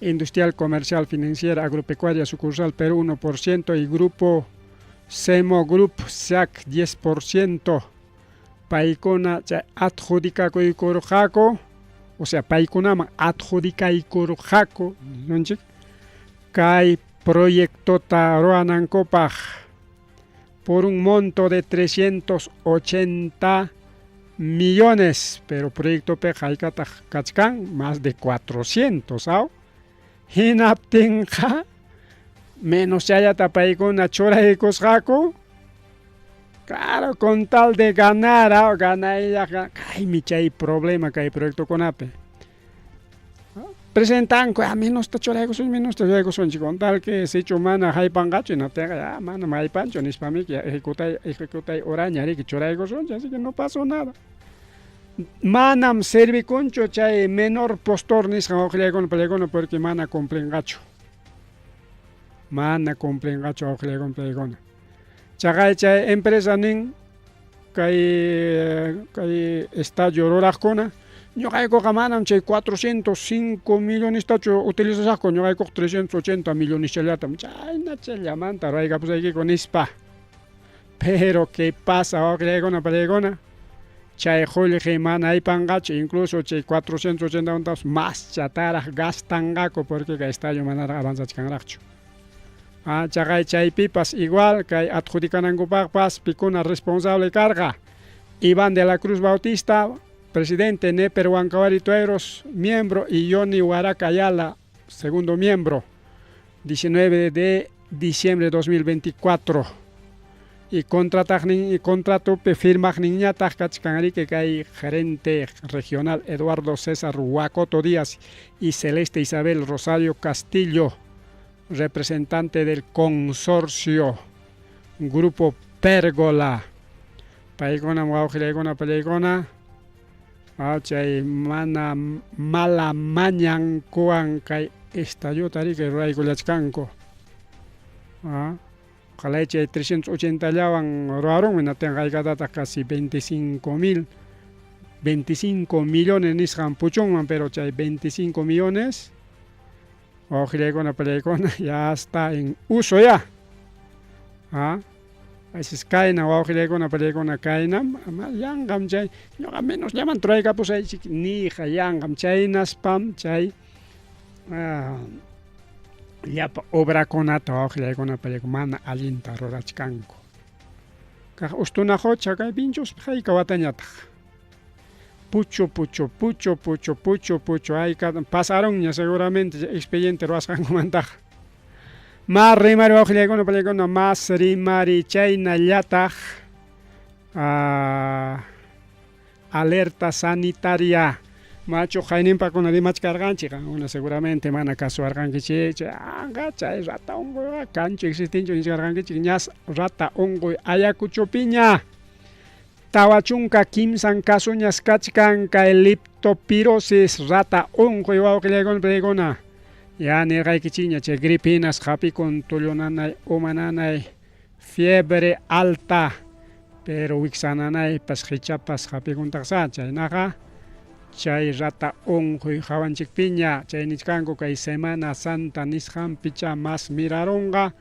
Industrial Comercial Financiera Agropecuaria Sucursal Perú 1% y Grupo Semo Group SAC 10%. Paykuna chay adjudikakuykurqaku, o sea, paykunaman adjudikaykurqaku, nunchik, kay proyectota ruwanankupaq por un monto de 380 millones, pero proyectopiqa haykataq kachkan más de 400, aw? Hinaptinqa menos chayata paykuna churaykusqaku, claro, con tal de ganar, aw, ganayllaqa, kaymi chay problema kay proyectokunapi. Presentanku, ah, menosta churaykusun, menosta churaykusunchik, con tal que sichu mana haypanqachu, hinaptinqa ya manam haypanchu nispamiki ejecutay, ejecutay uraña riki churaykusunchik, así que no pasó nada. Manam servikunchu chay menor postor nisqan wawqillaykuna pallaykuna porque mana cumplinqachu. Mana cumplinqachu wawqillaykuna pallaykuna. Chaqay chay empresa nin kay kay estadio ruraqkuna ñuqaykuqa manam chay 405 millonestachu utilizasaqku, ñuqaykuqa 380 milloneschallatam chayna chayllamanta ruraykapusaykiku nispa. Pero ¿qué pasa wawqillaykuna pallaykuna? Chay qullqi mana aypanqachu, incluso chay 480 más chataraq gastanqaku porque kay estadio manaraq avanzachkanraqchu. Ah, chaqay chaypipas igual kay adjudicanankupaqpas pikuna responsable karqa. Iván de la Cruz Bautista, presidente, Neper Huancawari Tueros, miembro, y Johnny Huaraca Ayala, segundo miembro, 19 de diciembre de 2024. Y contrataqnin contratopi firmaqninñataq kachkan riki kay gerente regional Eduardo César Huacoto Díaz y Celeste Isabel Rosario Castillo, representante del consorcio Grupo Pérgola. Paykuna wawqillaykuna pallaykuna chay mana mala mañankuwan kay estadiota riki ruraykullachkanku. Ojalá chay 380 llawan rurarunmi, hinaptinqa haykatataq casi 25 mil, 25 millones nisqan puchunman, pero chay 25 millones, wawqillaykuna pallaykuna, ya está en uso ya. Así kayna wawqillaykuna pallaykuna kayna yanqam chay ñuqa menos llaman ruraykapusaychik niyqa yanqam chaynaspam chay llapa obrakunata wawqillaykuna pallaykuna mana allinta rurachkanku. Kaq ustuna qucha kay Vinchospi hayka watañataq. Puchu, puchu, puchu, puchu, puchu, puchu, hayka pasarunña seguramente expediente ruwasqankumantaqa. Mas rimari wawqillaykuna pallaykuna mas rimari chaynallataq alerta sanitaria. Machu qayninpakuna rimachkarqanchik, qankuna seguramente mana kasuwarqankichikchu, anqa chay rata unquyqa kanchu existinchu nichkarqankichik, ñas rata unquy Ayacuchopiña. 43 casuñas kachkan kay leptospirosis rata unquy wawqillaykuna pallaykuna. Ya nirqaykichikña chay gripinas hapikun tullu nanay, uma nanay, fiebre alta, pero wiksa nanaypas qichapas hapikuntaqsa chaynaqa chay rata unquy hawanchikpiña chay nichkanku kay Semana Santa nisqanpicha mas mirarunqa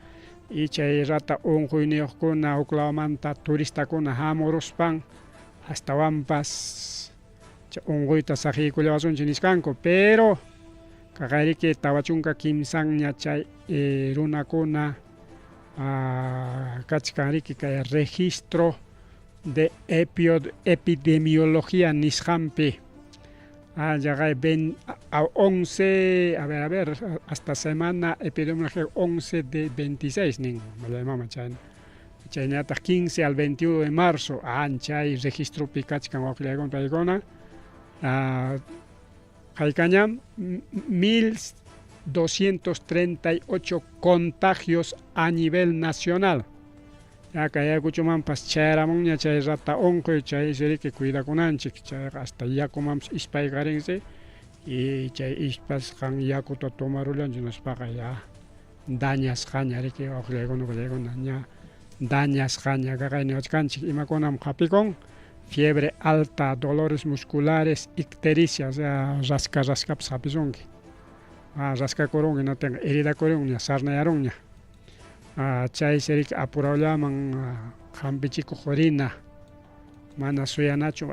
y chay rata unquyniyuqkuna huklawmanta turistakuna hamuruspan astawanpas chay unquyta saqiykullawasunchik nichkanku, pero kaqayriki 43ña chay runakuna Kachkan riki kay registro de epidemiología nisqanpi. Yaqay a 11, a ver, hasta semana epidemiología 11 de 26 nin, mama chayna. Chaynataq 15 al 21 de marzo, anchay registropi kachkan wawqillaykuna paykuna. Haykañam 1238 contagios a nivel nacional. Ya kay Ayacuchomanpas chayaramunña chay rata unquy, chaysi riki cuidakunanchik, chayqa hasta yakumanpas ispaykarinsi y chay ispasqan yakuta tomarullanchik hinaspaqa ya dañasqaña riki wawqillaykuna pallaykuna ña dañasqaña kaqay niwachkanchik imakunam hapikun fiebre alta, dolores musculares, ictericia, o sea, rasca rascapas hapisunki. Rascakurunki hinaptinqa heridakurunña, sarnayarunña. Chaysi riki apurawllaman hampichikuq rina, mana suyanachu,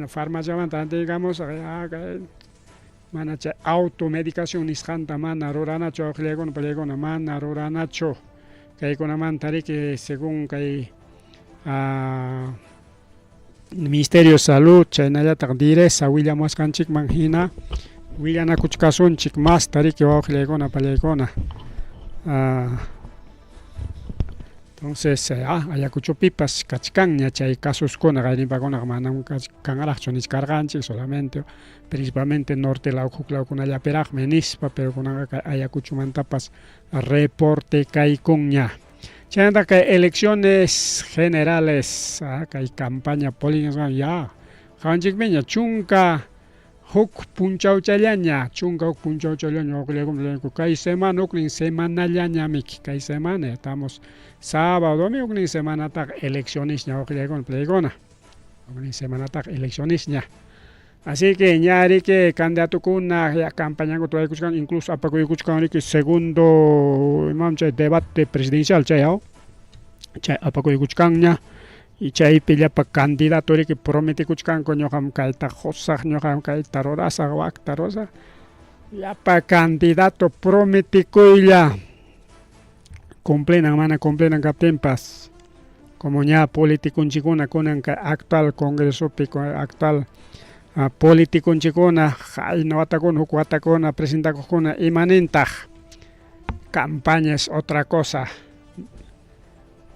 farmaciamanta rantiykamusaq, ya kay mana chay automedicación nisqanta mana ruranachu wawqillaykuna pallaykuna, mana ruranachu. Kaykunamanta riki según kay Ministerio de Salud chaynallataq DIRESA willamuwasqanchikman hina willanakuchkasunchik masta riki wawqillaykuna pallaykuna. Entonces Ayacuchopipas kachkanña chay kasuskuna qayninpakunaqa manam kanraqchu nichkarqanchik, solamente principalmente norte law huk lawkunallapiraqmi nispa, pero kunanqa kay Ayacuchomantapas reporte kaykunña. Chaynataq kay elecciones generales, kay campaña política ya qawanchikpiña 11 punchawchallaña, 11 punchawchallaña wawqillaykuna kay semana huknin semanallañamiki kay semana estamos sábado domingo huknin semanataqa eleccionesña wawqillaykuna pallaykuna, huknin semanataqa eleccionesña. Así que ña riki candidatokuna ya campañankuta ruraykuchkan, incluso apakuykuchkan riki segundo imam chay debate presidencial chay chay apakuykuchkanña y chaypi llapa candidato riki prometikuchkanku ñuqam kayta qusaq, ñuqam kayta rurasaq, wakta rurasaq, llapa candidato prometikuylla cumplinan mana cumplinan kaptinpas, como ña politikunchikuna kunan kay actual congresopi actual politikunchikuna qayna watakuna huk watakuna presentakuqkuna imanintaq, campaña es otra cosa,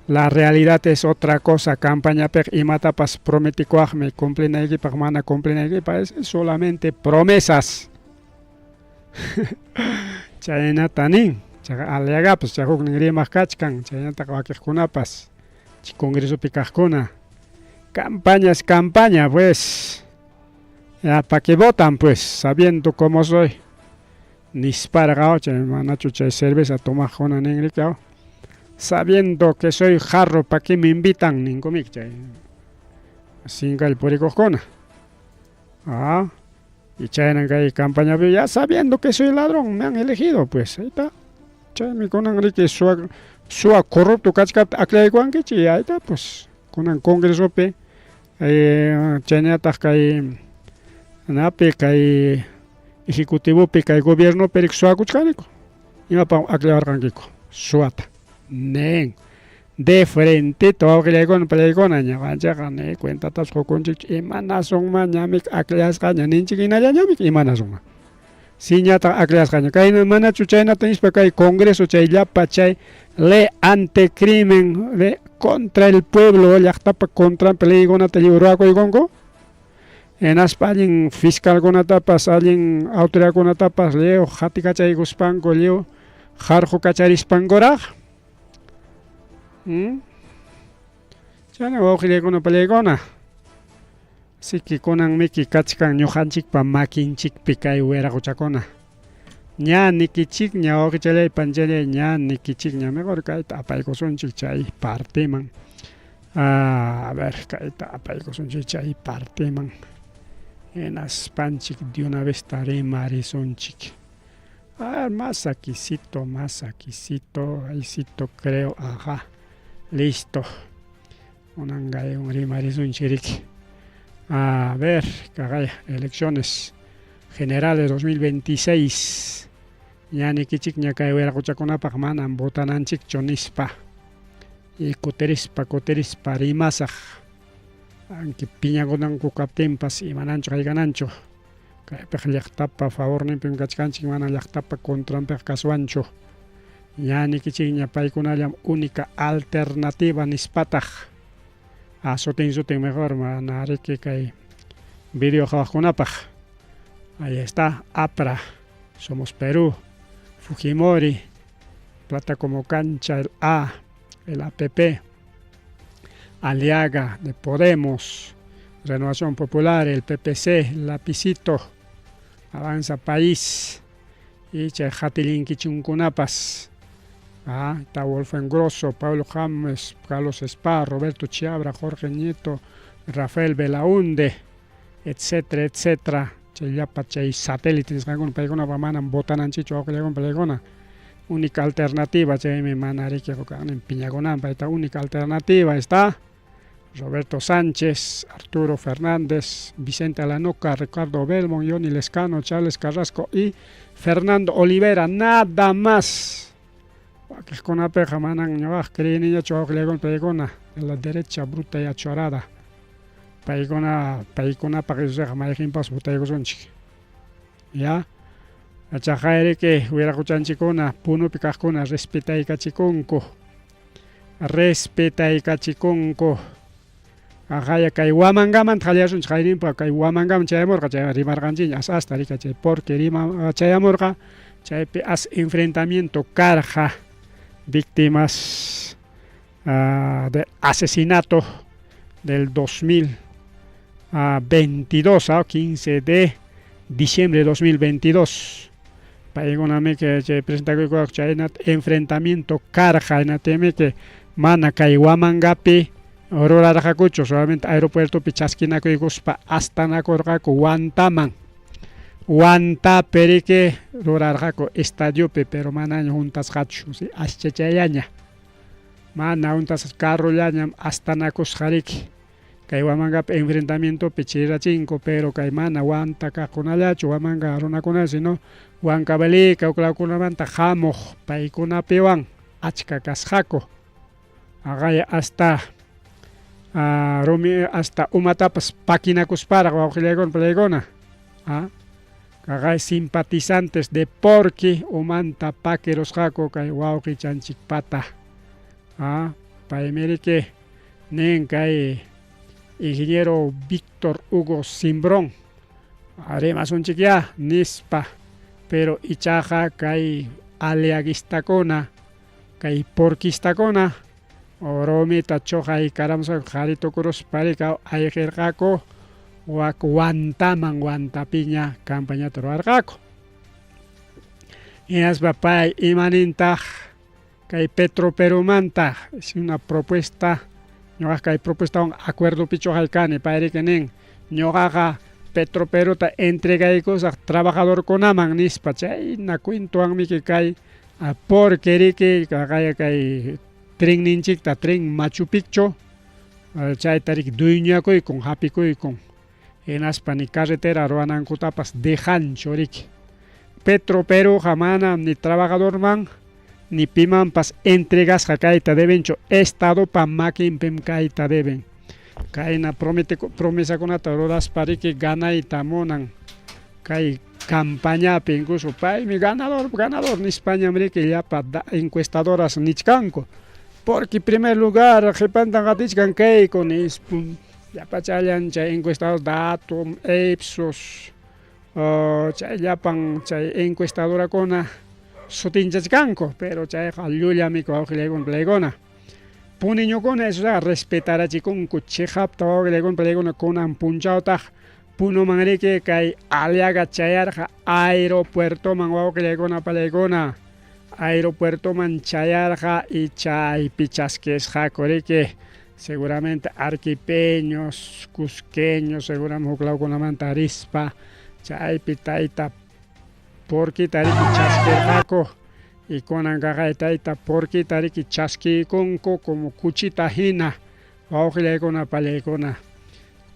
la realidad es otra cosa. Campañapiqa imatapas prometikuwaqmi, cumplinaykipaq mana cumplinaykipaq es solamente promesas. Chaynata nin chaqa Aliagapas chay huknin rimaq kachkan, chaynataq wakiqkunapas chay congresopi kaqkuna, campaña es campaña pues, ya pa que votan pues, sabiendo cómo soy nisparqa, chay manachu chay cerveza tomaqkuna nin riki, sabiendo que soy jarro, pa qué me invitan ninkumiki chay sinkalla purikuqkuna. Y chaynan kay campañapi ya sabiendo que soy ladrón me han elegido pues, ahí está. Chaymi kunan riki suwa suwa corrupto kachkaptin aklaykuwankichik y ahí está pues, kunan congresopi chaynallataq kay napi kay ejecutivopi kay gobiernopi riki suwakuchkaniku, imapaq aklawarqankiku suwata nin de frentito wawqillaykuna pallaykuna, ñuqanchikqa ni cuentatapas qukunchikchu imanasunman ñamiki aklasqaña ninchik hinallañamiki imanasunman si ñataq aklasqaña kayna manachu chaynata nispa kay congreso chay llapa chay ley anticrimen, ley contra el pueblo, llaqtapa contranpi leykunata lliw rurakuykunku, hinaspa allin fiscalkunatapas allin autoridadkunatapas lliw qatikachaykuspanku lliw qarqukacharispankuraq. Chayna wawqillaykuna pallaykuna, así que kunanmiki kachkan ñuqanchikpa makinchikpi kay wiraquchakuna, ña nikichikña wawqichalay panchalay, ña nikichikña, mejor kayta apaykusunchik chay partiman, a ver kayta apaykusunchik chay partiman, hinaspanchik de una vez rimarisunchik. Más aquicito, más aquicito, ahícito creo, ajá, listo. Kunanqa rimarisunchik riki. A ver, kaqaya, elecciones generales 2026. Ña nikichikña kay wiraquchakunapaq manam votananchikchu nispa. Y kutirispa kutirispa rimasaq. Anki piñakunanku kaptinpas imananchu haykananchu. Kaypiq llaqtapa favorninpim kachkanchik, mana llaqtapa contranpiqa kaswanchu. Ña nikichikña paykunallam única alternativa nispataq. Ah, sutin sutin mejor mana riki kay video qhawaqkunapaq. Ahí está, APRA, Somos Perú, Fujimori, Plata como Cancha, el A, el APP, Aliaga de Podemos, Renovación Popular, el PPC, Lapicito, Avanza País, y chay hatillinkichunkunapas. Ah, está Wolfgang Grosso, Pablo James, Carlos Spa, Roberto Chiabra, Jorge Nieto, Rafael Belaunde, etcétera, etcétera. Chay llapa chay satélite nisqankuna paykunapa manam votananchikchu wawqillaykuna paykuna. Única alternativa chaymi mana riki hukaqnin piñakunanpaq esta única alternativa está Roberto Sánchez, Arturo Fernández, Vicente Alanoca, Ricardo Belmont, Johnny Lescano, Charles Carrasco y Fernando Olivera, nada más. Wakiqkunapiqa manan ñuqaq creeniñachu wawqillaykuna paykuna de la derecha bruta y achorada. Paykuna paykunapaq isusqa mayqinpas votaykusunchik. Ya. Chaqayriki wiraquchanchikkuna Punupi kaqkuna respetaykachikunku. Respetaykachikunku. Aqaya kay Huamangamanta qallasunchik qayninpa kay Huamangaman chayamurqa chay rimarqanchikña as asta rika chay porque rima chayamurqa chaypi as enfrentamiento karqa víctimas de asesinato del 2022, 15 de diciembre de 2022. Paykunami chay presentakuykuwaq chaynata enfrentamiento karqa hinaptinmi que mana kay Huamangapi rurarqakuchu, solamente aeropuertopi chaskinakuykuspa astanakurqaku Huantaman. Huantapi riki rurarqaku estadiopi, pero manaña juntasqachu, ¿sí? Aschachallaña. Mana juntasqa carrollañam astanakusqa riki. Kay Huamangapi enfrentamientopi chirachinku, pero kay mana Huanta kaqkunallachu, Huamanga runakuna, sino Huancavelica huklawkunamanta hamuq paykunapiwan achka kasqaku. Aqaya hasta rumi hasta umatapas pakinakusparaq wawqillaykuna palaykuna. Kaqay simpatizantes de Porqui umanta pakirusqaku kay wawqichanchikpata. Paymi riki nin kay ingeniero Víctor Hugo Zimbrón rimasunchikyá nispa, pero ichaqa kay aliaguistakuna kay porquistakuna rumita chuqaykaramusqaku qhari tukuruspa rika ayqirqaku wak Huantaman Huantapiña campañata ruwarqaku. Hinaspa pay imanintaq kay Petro Perumanta, es una propuesta, ñuqaq kay propuestawan acuerdopichu haykani, pay riki nin ñuqaqa Petro Peruta entregaykusaq trabajadorkunaman nispa, chayna cuentowanmiki kay porque riki kaqaya kay trenninchikta tren Machu Picchu chayta riki dueñakuykun hapikuykun hinaspa ni carretera ruwanankutapas dejanchu riki. Petro Peruqa manam ni trabajadorman ni pimanpas entregasqa kayta debenchu, estadopa makinpim kayta deben. Kayna promesakunata ruraspa riki ganayta munan kay campañapi, incluso paymi ganador, ganador nispañam riki llapa encuestadoras nichkanku. Porque primer lugar qhipantan qatichkan kayku nispa llapachallan chay encuestador dato, Ipsos, chay llapan chay encuestadorakuna sutinchachkanku, pero chayqa llullami wawqillaykuna palaykuna. Puniñukuna esotaqa respetarachikunku chiqapta wawqillaykuna palaykuna kunan punchawtaq Punuman riki kay Aliaga chayarqa aeropuertoman wawqillaykuna palaykuna. Aeropuertoman chayarqa y chaypi chaskisqaku riki seguramente arquipeños, cusqueños, seguramente huklawkunamanta rispa chaypi tayta Porquita riki chaskirqaku y kunan kaqay tayta Porquita riki chaskiykunku como kuchita hina wawqillaykuna palaykuna.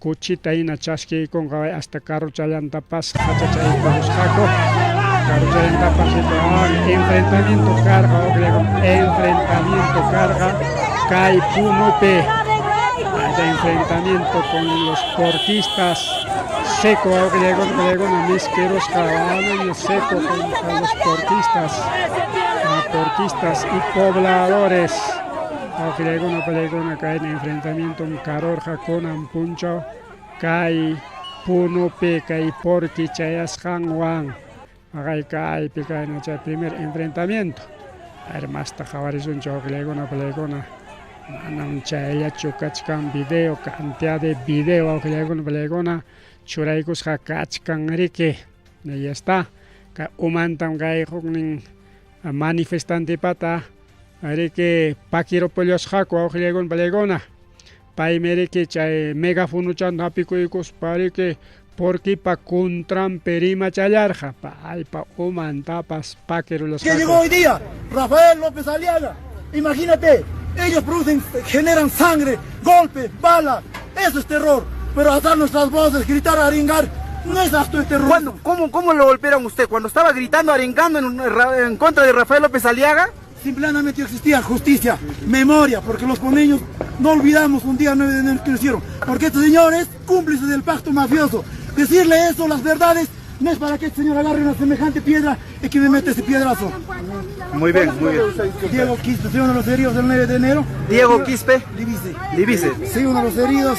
Kuchita hina chaskiykunqa hasta carrochallantapas hachachaykurusqaku. Carrochallantapas enfrentamiento karqa wawqillaykuna, enfrentamiento karqa. kay Punopi de enfrentamiento con los porquistas seco awqillaykuna pallaykuna miskirusqa anaña seco contra los porquistas porquistas y pobladores awqillaykuna pallaykuna kayna enfrentamientom karurqa kunan punchaw kay Punopi kay porqui chayasqanwan. Aqay kaypi kayna chay primer enfrentamiento. A ver, masta qhawarisunchik wawqillaykuna palaykuna. Manam chayllachu kachkan video, cantidad de video wawqillaykuna palaykuna churaykusqa kachkan riki. Ahí está. Kay umantam kay huknin manifestantepata riki pakirupullasqaku wawqillaykuna palaykuna. Paymi riki chay megafonochanta hapikuykuspa riki porquipa contranpi rimachallarqa, paypa umantapas ¿Qué llegó pakirulasqaku. hoy día? Rafael López Aliaga. Imagínate, ellos producen, generan sangre, golpes, bala. Eso es terror. Pero alzar nuestras voces, gritar, arengar, no es acto de terror. ¿Cuándo? ¿Cómo lo golpearon usted? ¿Cuando estaba gritando, arengando en contra de Rafael López Aliaga? Simplemente existía justicia, memoria, porque los puneños no olvidamos un día 9 de enero que lo hicieron. Porque estos señores, cómplices del pacto mafioso, decirle eso, las verdades, no es para que este señor agarre una semejante piedra y que me mete ese piedrazo. Muy bien, muy bien. Diego Quispe, soy uno de los heridos del 9 de enero. Diego Quispe. Libice. Libice. Sí, uno de los heridos.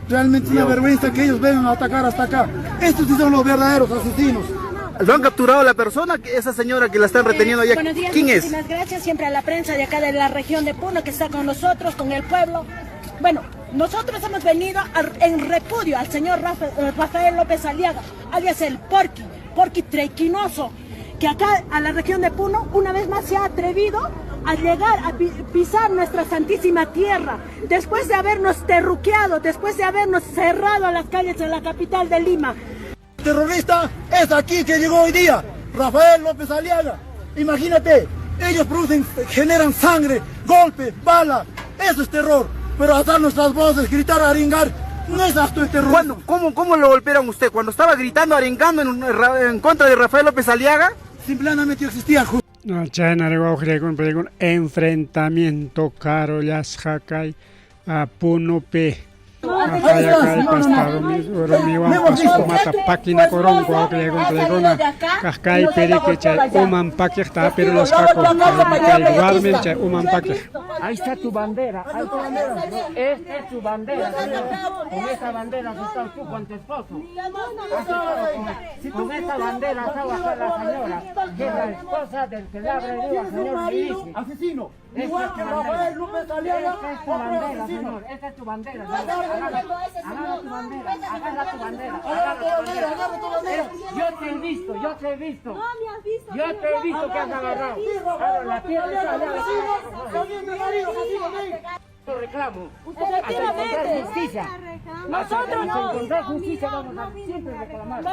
Realmente es una vergüenza que ellos vengan a atacar hasta acá. Estos sí son los verdaderos asesinos. ¿Lo han capturado la persona? Esa señora que la están reteniendo allá. Buenos días, ¿Quién es? Muchísimas gracias siempre a la prensa de acá de la región de Puno que está con nosotros, con el pueblo. Bueno, nosotros hemos venido en repudio al señor Rafael López Aliaga, alias el Porqui, Porqui Trequinoso, que acá a la región de Puno una vez más se ha atrevido a llegar a pisar nuestra santísima tierra, después de habernos terruqueado, después de habernos cerrado las calles en la capital de Lima. Terrorista es aquí que llegó hoy día, Rafael López Aliaga. Imagínate, ellos producen, generan sangre, golpes, bala. Eso es terror. Pero alzar nuestras voces, gritar, arengar, no es acto de terror. ¿Cuándo? ¿Cómo lo golpearon usted? ¿Cuando estaba gritando, arengando en contra de Rafael López Aliaga? Simplemente existía justicia. No, chayna wawqillaykuna palaykuna enfrentamiento karullasqa kay Punopi. Aqaya kaypas rumiwanpas umata pakinakurunku wawqillaykuna palaykuna. Kaq kaypi riki chay uman pakiqta hapirulasqaku. Kay warmim chay uman pakiq. Ahí está tu bandera. Ahí está. Esta es tu bandera, señor. Con esta bandera has estado tú con tu esposo. Has estado con esta bandera estaba acá la señora, que es la esposa del que le ha agredido al señor Libice. Asesino. Esta Igual es que tu bandera. Rafael López Aliaga, Esta es tu otro bandera, asesino. señor. Esta es tu bandera. Señor. Agarra, agarra tu bandera. Agarra tu bandera. Agarra tu bandera, agarra tu bandera. Yo te he visto, yo te he visto. Yo te he visto que has agarrado. Claro, la tierra está allá. También mi marido, asesino, ven. Reclamo. Hasta encontrar justicia. Nosotros Hasta no. encontrar justicia vamos a siempre reclamar.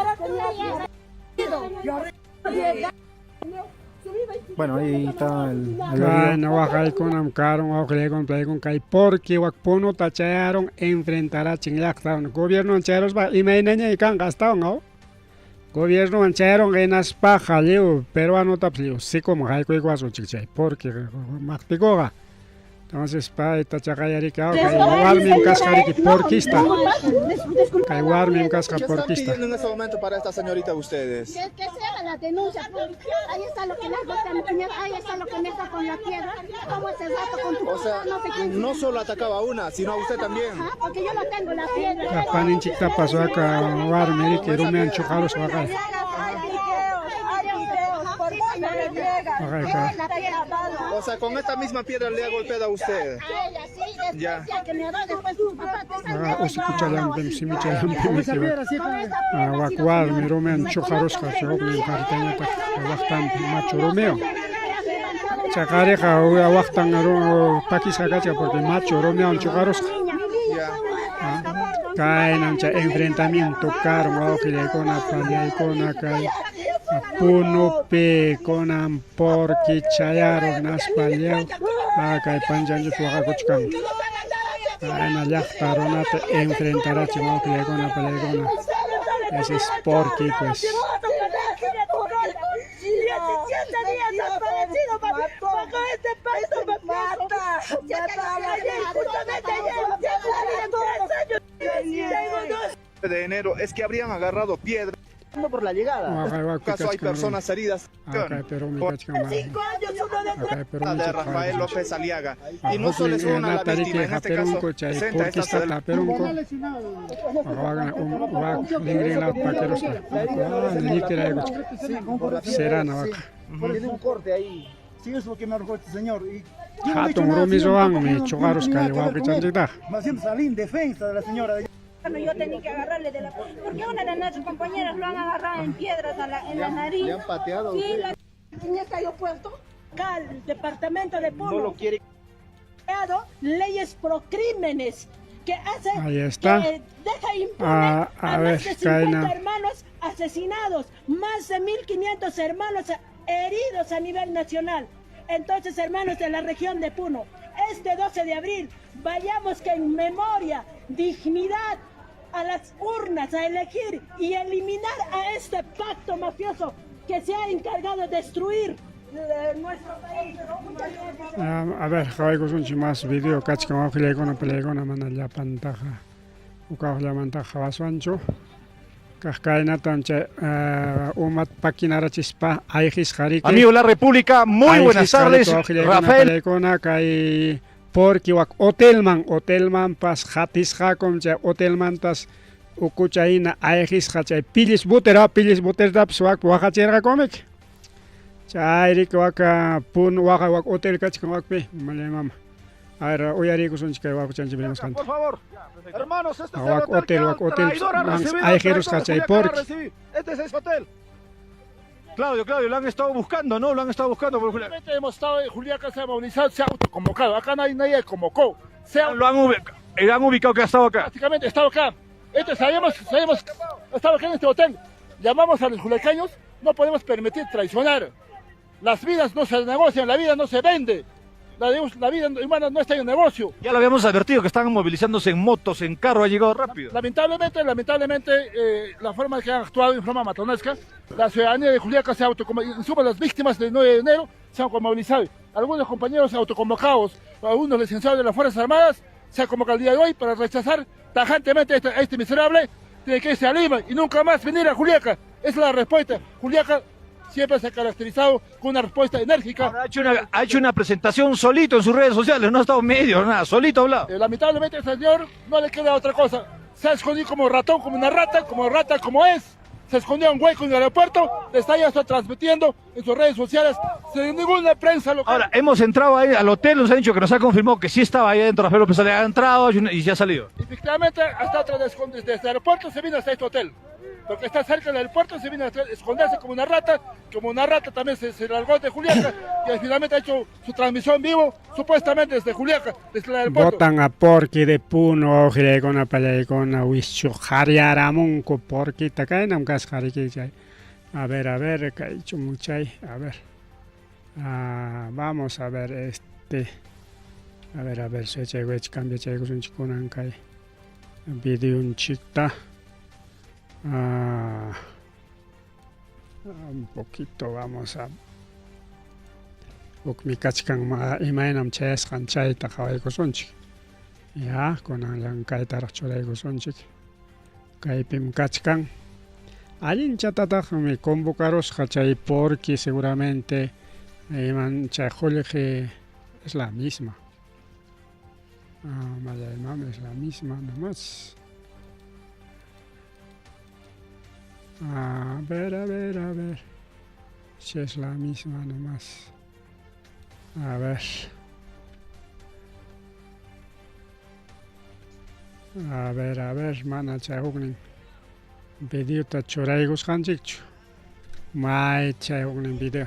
Bueno, ahí está el Kayna waqaykunam karun wawqillaykuna palaykuna kay porqui wak Punota chayarun enfrentarachin llaqtawan gobiernowan chayaruspa imaynañay kanqa astawan aw gobiernowan chayarun hinaspaqa lliw peruanotapas lliw sikuman haykuykuwasunchik chay porqui maqtikuqa. Entonces payta chaqayariki aw kay warmim kasqa riki porquista. Kay warmim kasqa ¿Qué están porquista. pidiendo en este momento para esta señorita ustedes? Que se haga la denuncia. Ahí está lo que le hago a mi cuñada, ahí está lo que me está con la piedra. Como ese rato con tu O sea, no sé quién. no solo atacaba a una, sino a usted también. Ajá, porque yo no tengo la piedra. Kaq paninchiktapas waka warmi riki rumiwan chuqarusqa waqay. Waqay ka. O sea, con esta misma piedra le ha golpeado a usted. Ya. Waqa usikuchallanpim simichallanpim riki wak warmi rumiwan chuqarusqa chay huknin qaritañataq waqtanpi machu rumiwan. Chay qhariqa waqtan pakisqa kachkan porque machu rumiwan chuqarusqa. Kaynam chay enfrentamiento karun wawqillaykuna pallaykuna kay Punopi kunan porqui chayarun hinaspa lliw kay panchanchik waqakuchkan. Kayna llaqta runata enfrentarachin wawqillaykuna pallaykuna. Ese es porqui pues. 17 días aparecido bajo este pacto mafioso. Ayer, justamente ayer, ya cumplí 3 años. Tengo dos de enero es que habrían agarrado piedra. Por la llegada. En caso hay personas heridas. 5 años, uno de De Rafael López Aliaga. Y no solo es una la víctima, en este caso presenta esta Tiene un corte ahí. Sí, es lo que me arrojó este señor. Y yo no he hecho Hatun nada, rumi señor, ruwanmi tampoco no chuqarus tengo kay nada que ver con él. wawqichanchiktaq. Más siempre salí en defensa de la señora. Bueno, yo tenía que agarrarle de la... Porque una de nuestras compañeras lo han agarrado en piedras a la, en la nariz. ¿Le han pateado a Sí, usted? la... En este aeropuerto, acá al departamento de Puno. No lo quiere. Creado leyes procrímenes que hace Ahí está. que deja impune Ah, a a, ver, más de 50 Kaina. hermanos asesinados, más de 1500 hermanos heridos a nivel nacional. Entonces, hermanos de la región de Puno, este 12 de abril vayamos que en memoria, dignidad a las urnas a elegir y eliminar a este pacto mafioso que se ha encargado de destruir nuestro país. A ver, qhawaykusunchik mas video kachkan wawqillaykuna palaykuna mana llapantaqa huk qhawaswanchu. Kaq kaynatam chay umat pakinarachispa ayqisqariki. Amigo de la República, muy buenas tardes. Rafael Palaykuna kay porqui wak hotelman, hotelmanpas hatisqakum chay hotelmantas ukucha hina ayqisqa chay pillis butera, pillis butertapas wak waqachirqakumik. Chayriki waka pun waqa wak hotel kachkan wakpi, malay mama. A ver, uyariykusunchik kay wawqichanchik rimasqanta. Por favor, hermanos, este es el Wak hotel hotel, que wak hotel, traidor ha recibido, ayqirusqa traidor de chay Juliaca lo ha porqui. recibido. Este es ese hotel. Claudio, Claudio, lo han estado buscando, ¿no? Lo han estado buscando por Juliaca. Hemos estado en Juliaca, se ha movilizado, se ha autoconvocado. Acá nadie, nadie convocó. Se ha... Lo han, han ubicado que ha estado acá. Prácticamente estaba acá. Entonces sabíamos, estaba acá en este hotel. Llamamos a los juliacaños, no podemos permitir traicionar. Las vidas no se negocian, la vida no se vende. La vida humana no está en negocio. Ya lo habíamos advertido que estaban movilizándose en motos, en carro, ha llegado rápido. Lamentablemente, la forma que han actuado en forma matonesca, la ciudadanía de Juliaca se ha autoconvocado, en suma las víctimas del 9 de enero se han movilizado. Algunos compañeros autoconvocados, algunos licenciados de las Fuerzas Armadas, se han convocado el día de hoy para rechazar tajantemente a este miserable, tiene que irse a Lima y nunca más venir a Juliaca. Esa es la respuesta. Juliaca siempre se ha caracterizado con una respuesta enérgica. Ahora, ha hecho una presentación solito en sus redes sociales, no ha estado medio, nada, solito ha hablado. Lamentablemente, el señor no le queda otra cosa. Se ha escondido como ratón, como una rata, como es. Se escondió en un hueco en el aeropuerto, le está ya está transmitiendo en sus redes sociales, sin ninguna prensa local. Ahora, hemos entrado ahí al hotel, nos han dicho que nos ha confirmado que sí estaba ahí adentro, Rafael López Aliaga ha entrado y ya ha salido. Efectivamente, hasta desde el aeropuerto se vino hasta este hotel. Porque está cerca del aeropuerto, se vino a esconderse como una rata también se largó de Juliaca y finalmente ha hecho su transmisión en vivo, supuestamente desde Juliaca, desde el aeropuerto. Botan a porqui de Puno, wawqillaykuna palaykuna wischu qhariyaramunku porquita kaynam kasqa riki chay. A ver, kaychumun chay, a ver. Ah, vamos a ver este. A ver, chay cambia chaykusunchik kunan kay videonchikta. Un poquito vamos a hukmi kachkan imaynam chayasqan chayta qhawaykusunchik. Ya, kunan llankaytaraq churaykusunchik. Kaypim kachkan. Allinchatataqmi convocarusqa chay porqui seguramente iman chay qullqi es la misma. Mallaymam es la misma nomás. A ver. Si es la misma nomás. A ver. A ver, mana chay huknin videota churaykusqanchikchu. May chay huknin video.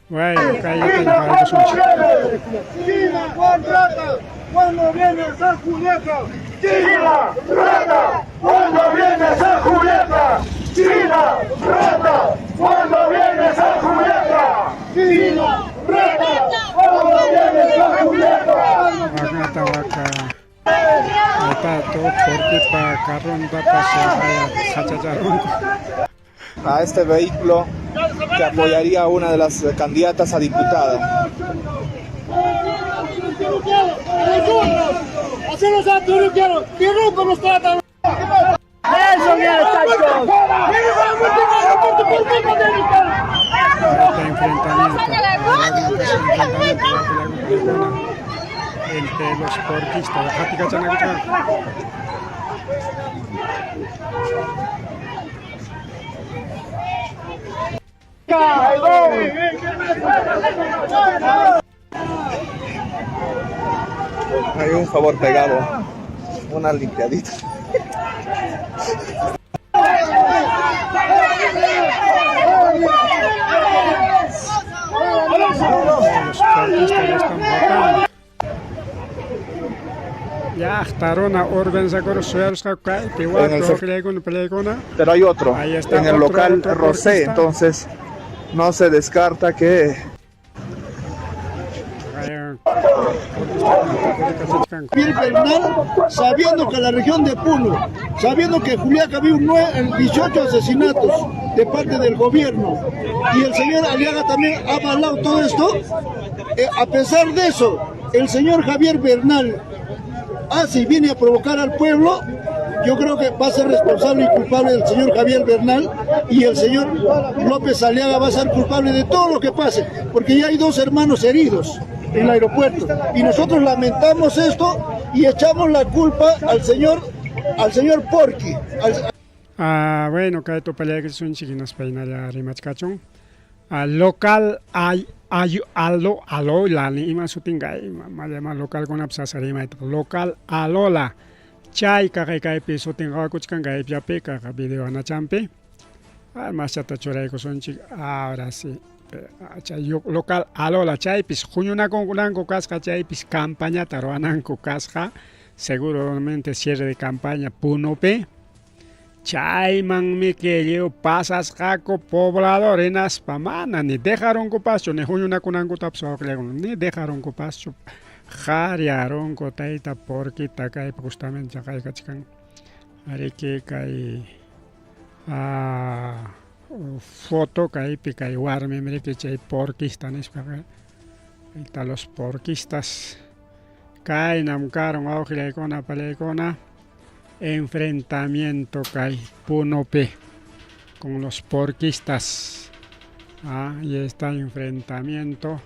Bueno, kayta qhawaykusunchik. China, Juan Rata, cuando vienes a Juliaca. China, rata, cuando vienes a Juliaca. China, rata, cuando vienes a Juliaca. China, rata, cuando vienes a Juliaca. Waqnata waka. Está todo porquipa carrontapas hachacharunku. A este vehículo que apoyaría a una de las candidatas a diputada. Este enfrentamiento, entre los porquistas. Hay un favor pegado, una limpiadita. Los porquistas ya están votando. Llaqta runa organizakuna suyarusqa kaypi wak peleakuna. Pero hay otro, Ahí está en el otro, local otro Rosé, porquista. entonces no se descarta que Javier Bernal, sabiendo que la región de Puno, sabiendo que en Juliaca había un 18 asesinatos de parte del gobierno, y el señor Aliaga también ha avalado todo esto, a pesar de eso, el señor Javier Bernal hace y viene a provocar al pueblo, yo creo que va a ser responsable y culpable el señor Javier Bernal y el señor López Aliaga va a ser culpable de todo lo que pase, porque ya hay dos hermanos heridos en el aeropuerto y nosotros lamentamos esto y echamos la culpa al señor Porqui. Ah, bueno, kay tupallaykisunchik hinaspa hinalla rimachkachun. Ah, local ay ay alo alola ni ima sutin kay mallama localkunapi sasa rimayta local alola chay kaqay kaypi sutin qawakuchkan kaypiapi kaqa video anachampi. Ah, maschata churaykusunchik ahora sí. Chay local alola chaypis huñunakunanku kasqa chaypis campañata ruwananku kasqa seguramente cierre de campaña Punopi. Chaymanmi lliw pasasqaku poblador hinaspa mana ni dejarunkupaschu ni huñunakunankutapas wawqillakuna ni dejarunkupaschu qharyarunku tayta porquita kaypi justamente chaqaykachkan ariki kay foto kaypi kay warmim riki chay porquista nispaqa ahí los porquistas kaynam karun wawqillaykuna palaykuna enfrentamiento kay Punopi con los porquistas. Ah, y está enfrentamiento.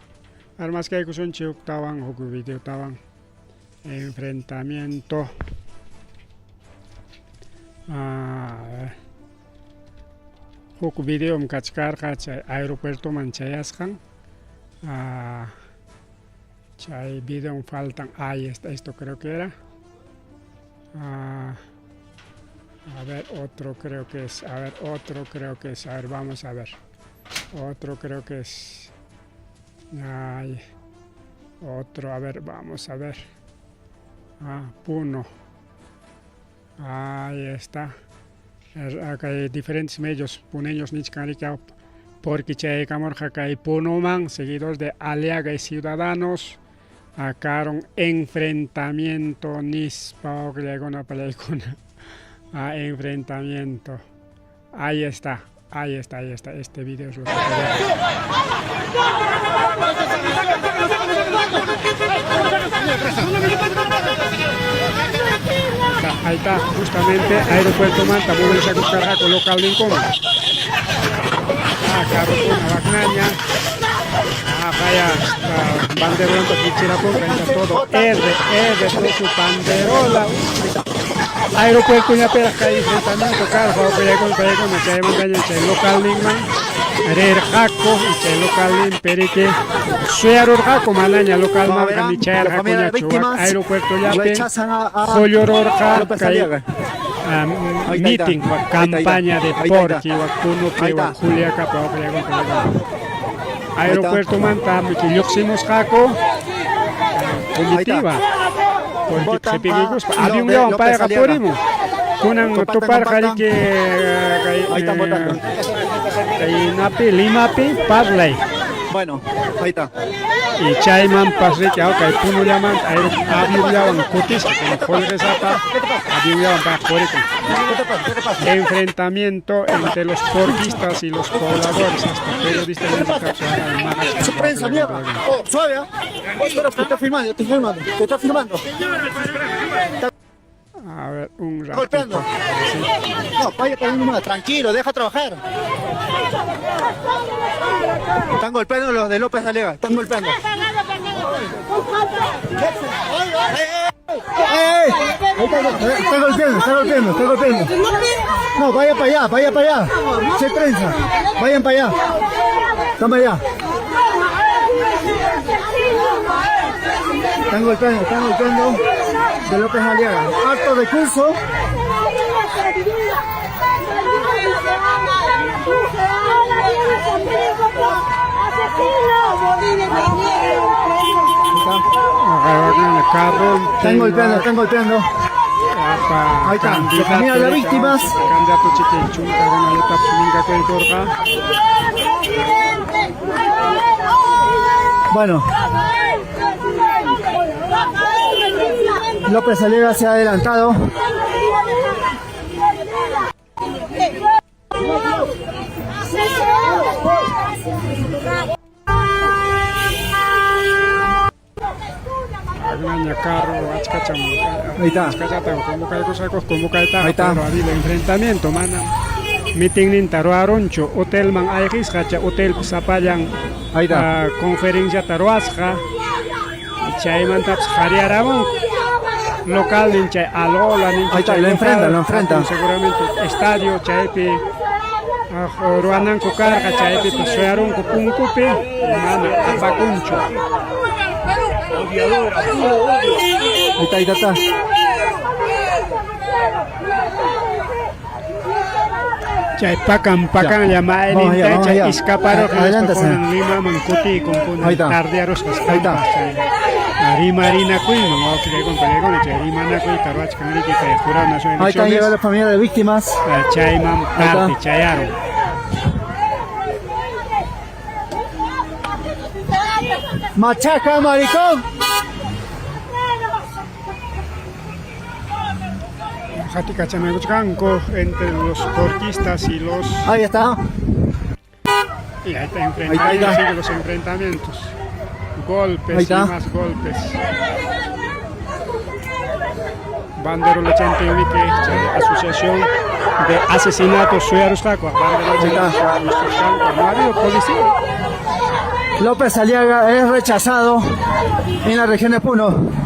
Armas que hay kusunchik tawan huk video tawan enfrentamiento. Ah, huk video kachkarqa chay aeropuertoman chayasqan. Ah, chay video faltan. Ahí está, esto creo que era. Ah, a ver, otro creo que es, a ver, otro creo que es, a ver, vamos a ver. Otro creo que es. Ay, otro, a ver, vamos a ver. Ah, Puno. Ahí está. Acá hay diferentes medios puneños nichkanrika porque chaykamurqa kay Punoman, seguidores de Aliaga y Ciudadanos. Acaron enfrentamiento nispa palaykuna. Ah, enfrentamiento. Ahí está, ahí está, ahí está. Este video es lo que Ahí está, justamente aeropuerto Manta, movilizar local Lincoln. Ah, carro una. Ah, vaya, banderón está todo. R, R, todo su banderola. Aeropuerto ñapera kay enfrentamiento carro con chay montaña chay local ningman rirqaku chay local nin perique suyarurqaku manaña local man ni chayarqakuñachu aeropuerto llapi qollururqa kay meeting campaña de Porqui Punopi Juliaca aeropuerto manta lluqsimusqaku comitiva porque qhipiykuspa avionllawan payqa purimun kunan tuparqa riki kay napi Limapi parlay. Bueno, ahí está. Y chaymanpas riki kay Punullamanta avionllawan kutisqa qullqisapa avionllawan payqa purikun. Enfrentamiento entre los porquistas y los pobladores, hasta periodistas Su prensa, mierda. Oh, suave, ¿ah? Oh, espera, te está filmando, te estoy filmando, te está filmando. A ver, un ratito. Golpeando. No, vaya para nomás, tranquilo, deja trabajar. Están golpeando los de López Aliaga, están golpeando. ¡Ey! Está golpeando, está golpeando, está golpeando. No, vaya para allá, vaya para allá. Se prensa. Vayan para allá. Toma allá. Están golpeando, están golpeando de López Aliaga. Acto de curso. Están golpeando, están golpeando. Ahí está, se comían las víctimas. Candidato chiqui chunka runallatapas minkakuykurqa. Bueno. López Aliaga se ha adelantado. Agnaña carro achkacham Ahí está. achkachatam convocaykusqaku convocaytaqa Ahí está. pero ha habido enfrentamiento mana mitinninta ruwarunchu hotelman ayqisqa chay hotelpi sapallan Ahí está. conferenciata ruwasqa chaymantapas qhariyaramunku localnin chay Alola ninchu Ahí está, chay lo enfrenta, local, lo enfrenta. hatun seguramente estadio chaypi ruwananku karqa chaypipas suyarunku punkupi mana apakunchu. Ahí está, ahí está, está. Chay pakan pakanlla Vamos allá, mayninta vamos chay allá. iskaparuq Adelante, kunan Limaman kutiykum kunan Ahí está. tardearusqas Ahí está. kanpas chay rimarinakuyman wawqillaykuna panaykuna chay rimanakuyta ruwachkan riki kay Jurado Nacional de Ahí está, llega la Elecciones familia de víctimas. chayman Ahí está. tarde chayarun. Machaca, maricón. Qatikachanakuchkanku entre los porquistas y los Ahí está. Y ahí está Ahí enfrentamiento, está, ahí está. siguen los enfrentamientos. Golpes Ahí está. y más golpes. Bandero Chantiwique, Asociación de Asesinatos Suyarusqaku. Bandero Ahí está. No ha habido policía. López Aliaga es rechazado en la región de Puno.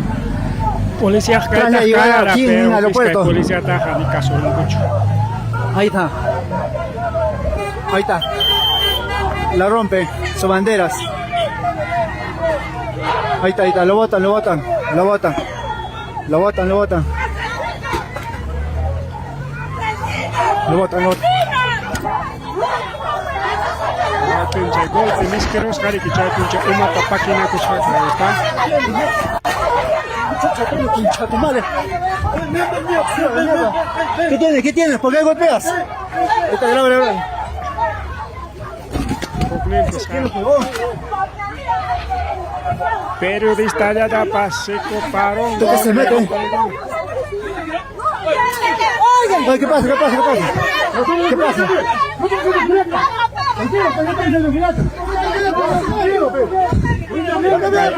Policía Tras la llegada aquí en el aeropuerto. Policía taja ni caso mucho. Ahí está. Ahí está. La rompe, sus banderas. Ahí está, ahí está. Lo botan, lo botan, lo botan. Lo botan, lo botan. Lo botan, lo botan. Wakin chay golpe miskirusqa riki chay puncha umata pakinakusqaku. Ahí está. Concha tu madre. ¿Qué tienes? ¿Qué tienes? ¿Por qué golpeas? Ahí está, graba, graba. Hukninpas Periodista llatapas seco parón. ¿Tú qué se mete? Ay, ¿qué pasa? ¿Qué pasa? ¿Qué pasa? ¿Qué pasa?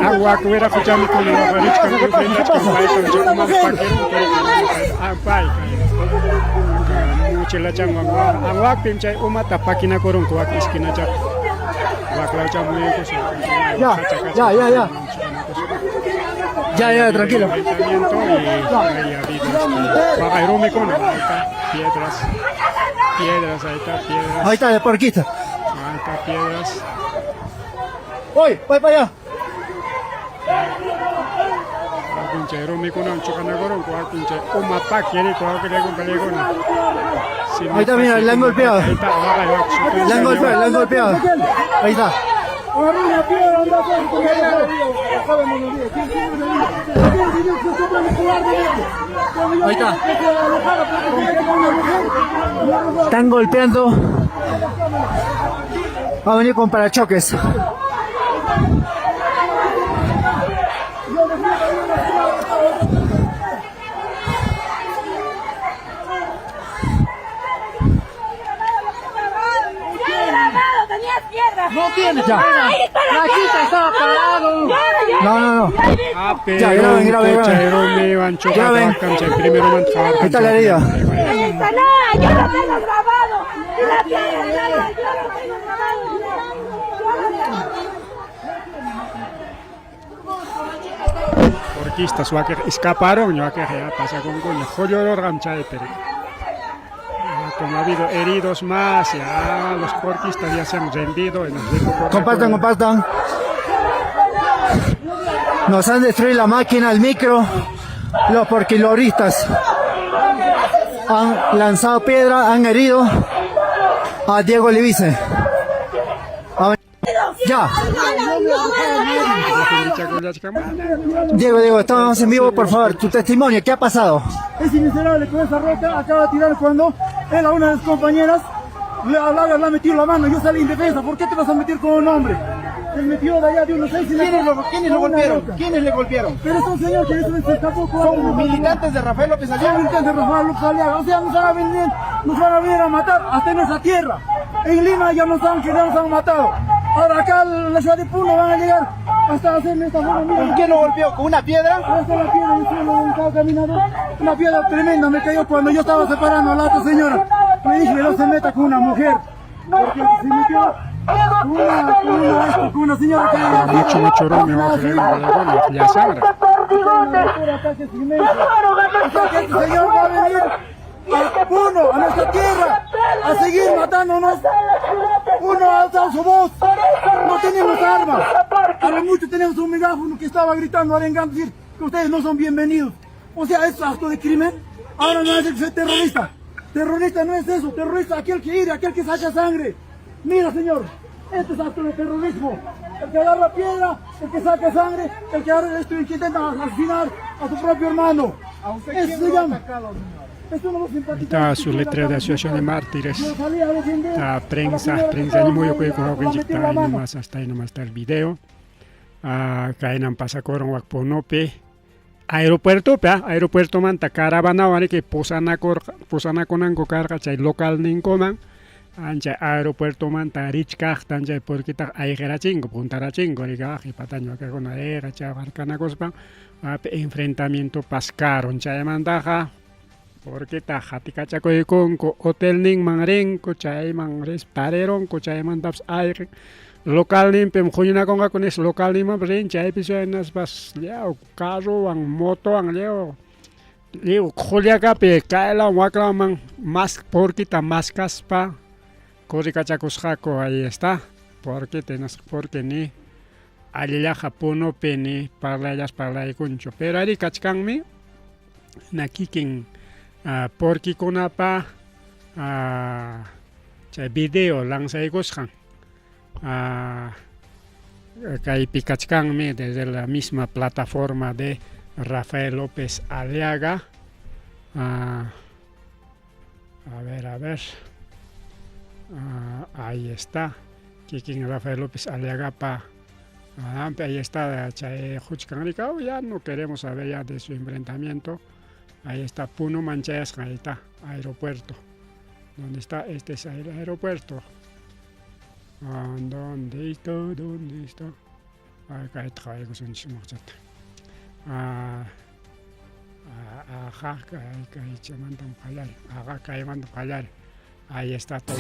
Agua huira quchamikuna waqarichkan enfrentachkan paytan chay umata pakirunku pay mochilachanwan anwakpim chay umata pakinakurunku wak esquinachapi wak lawcha muyuykusqa Ya, ya, ya, ya. Ya, ya, tranquilo. Enfrentamiento y ahí ha habido waqay rumikuna, ahí está, piedras, piedras, ahí está, piedras. Ahí está, de porquista. Ahí está, piedras. ¡Voy! ¡Voy para allá! Wakin chay rumikunawan chuqanakurunku wakin chay uma paki riku wawqillaykuna panaykuna. Ahí está, mira, le han golpeado. Ahí está, waqay wak Le han golpeado, le han golpeado. Ahí está. Ahí está. Están golpeando. Va a venir con parachoques. No tiene. Ya. Ahí está la La chica piedra. estaba parado. No, no, no. Ya, graben, graben, graben. Graben. Ahí está la herida. Ahí está, no, yo lo tengo grabado. Y la piedra está, yo lo tengo grabado. Yo lo tengo. Porquistas wakiq escaparon, wakiq ya pasakunkuña qullururqam chaypi. Como ha habido heridos más, ya los porquistas ya se han rendido. En el Compartan, compartan. Nos han destruido la máquina, el micro. Los porquiloristas han lanzado piedra, han herido a Diego Libice. Ya. Diego, Diego, estamos en vivo, por favor. Tu testimonio, ¿qué ha pasado? Ese miserable con esa roca acaba de tirar cuando él a una de sus compañeras le, le, le ha metido la mano. Yo salí indefensa. ¿Por qué te vas a meter con un hombre? Se metió de allá de unos seis y ¿Quiénes lo, quiénes lo golpearon? ¿Quiénes le golpearon? Pero es un señor que eso se escapó con... Son militantes de Rafael López Aliaga. Son militantes de Rafael López Aliaga. O sea, nos van a venir, nos van a venir a matar hasta en nuestra tierra. En Lima ya nos han, que ya nos han matado. Ahora acá en la ciudad de Puno van a llegar hasta hacerme esta forma. Mira, ¿Con qué lo golpeó? ¿Con una piedra? Esta es la piedra, yo solo estaba caminando. Una piedra tremenda me cayó cuando yo estaba separando a la otra señora. Le dije, no se meta con una mujer. Porque se metió con una, con una, con una señora que... Mucho, mucho rumi, ya sangra. O sea que este señor va a venir a Puno, a nuestra tierra, a seguir matándonos. Uno ha alzado su voz. No tenemos armas. A lo mucho tenemos un megáfono que estaba gritando, arengando, decir que ustedes no son bienvenidos. O sea, es acto de crimen. Ahora no es el ser terrorista. Terrorista no es eso. Terrorista aquel que hire, aquel que saca sangre. Mira, señor, este es acto de terrorismo. El que agarra piedra, el que saca sangre, el que agarra esto y que intenta asesinar a su propio hermano. ¿A usted Eso quién se lo ha llama. atacado, señor? Es uno de los Ahí está su letrero de Asociación de Mártires. Yo salí a defender Está a la prensa, señora que prensa estaba ni muy ahí, con le ha metido la ahí mano. nomás, hasta ahí nomás está el video. Ah, kaynan pasakuran wak Punopi. Aeropuerto, pa, aeropuerto manta caravana que posanakur posanakunanku karqa chay local ninkuman. Ancha aeropuerto manta richkaqtan chay porquitaq ayqirachinko, puntarachinko, rika qhipataña wakakuna riqa chay harkanakuspa api enfrentamiento paskaron chaymantaqa porquitaq qatikachakuykunku hotelninman rinku chayman rispa tarironku chaymantapas ayqin localninpim huñunakunqaku nispa localninmanpas rin chaypi hinaspas lliw carrowan motowan lliw lliw Juliacapi kaylawan waklaman mas porquita maskaspa corrikachakusqaku ahí está porquita hinaspa porque ni allillaqa Punopi ni parlayllapas parlaykunchu pero ari kachkanmi na kikin porquikunapa chay video lanzaykusqan kaypi kachkanmi desde la misma plataforma de Rafael López Aliaga. A ver, a ver. Ahí está. Kikin Rafael López Aliagapa. Ahí está, chay huchkan rika, ya no queremos saber ya de su enfrentamiento. Ahí está Puno Manchayasqa, ahí está, aeropuerto. ¿Dónde está? Este es el aeropuerto. ¿Dónde está? ¿Dónde está? Acá traigo un Ajá, ahí está todo.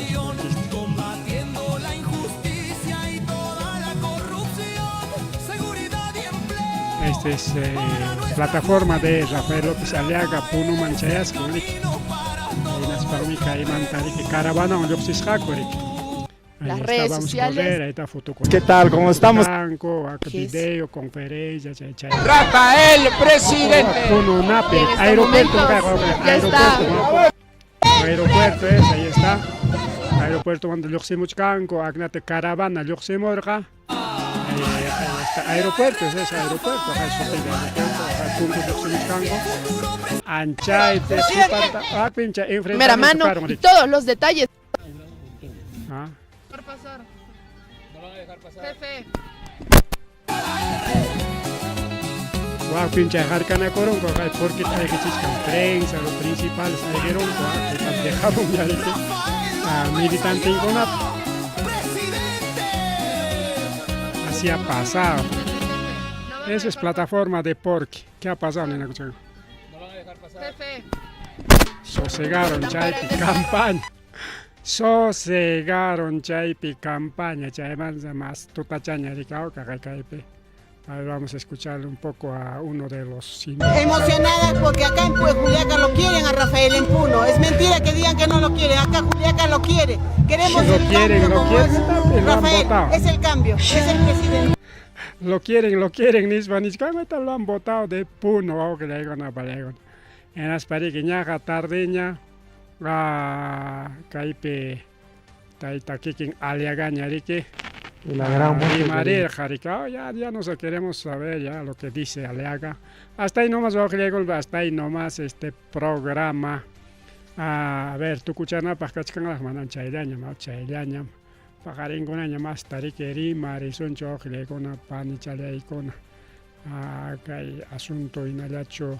Combatiendo la injusticia y toda la corrupción, seguridad y empleo. Esta es plataforma de Rafael López Aliaga, Puno Manchayasqa, caravana lluqsisqaku riki. Ahí Las está, redes vamos a sociales. correr, ahí está foto con ¿Qué tal? ¿Cómo estamos? Blanco, video, conferencia, chay, chay. Rafael, presidente. Puno Nape, Y en estos aeropuerto, momentos ya está. aeropuerto, aeropuerto es, ahí está. Aeropuerto cuando lluqsimuchkanku, aknata caravana lluqsimurqa. Ahí, ahí está. Aeropuerto es ese aeropuerto, acá es aeropuerto, acá punto lluqsimuchkanku. Anchaypi, qhipanta, pincha Primera enfrentamiento mano karon y riki. todos los detalles. Ah. Pasar. Jefe. Wakpim chay harkanakurunku kay porquita ayqichichkan prensa, los principales ayqirunku, qhipapi dejarun yariki militantinkunata. Así ha pasado. Esa es plataforma de Porqui. ¿Qué ha pasado, nena? Jefe. Sosegaron chaypi campaña. Sosegaron chaypi campaña. Chaymanta más tutachaña rikawqa kaypi. A ver, vamos a escucharle un poco a uno de los Emocionada porque acá en Juliaca lo quieren a Rafael en Puno. Es mentira que digan que no lo quieren. Acá Juliaca lo quiere. Queremos Lo el quieren, cambio lo como quieren, es también lo han Rafael. votado. Es el cambio, es el presidente. Lo quieren, nispa nichkan, lo han votado de Puno, wawqillaykuna panaykuna. Hinaspa riki ñaqa tardeña kaypi tayta kikin Aliagaña riki Y la gran muestra que rimarirqa riki, oh, ya, ya no queremos saber ya lo que dice Aliaga. Hasta ahí nomás, wawqillaykuna, hasta ahí nomás este programa. A ver, tukuchanapaq kachkanraq manam chayllañam, chayllañam. Paqarinkunaña masta riki rimarisunchik wawqillaykuna panichallaykuna. Kay asunto hinallachu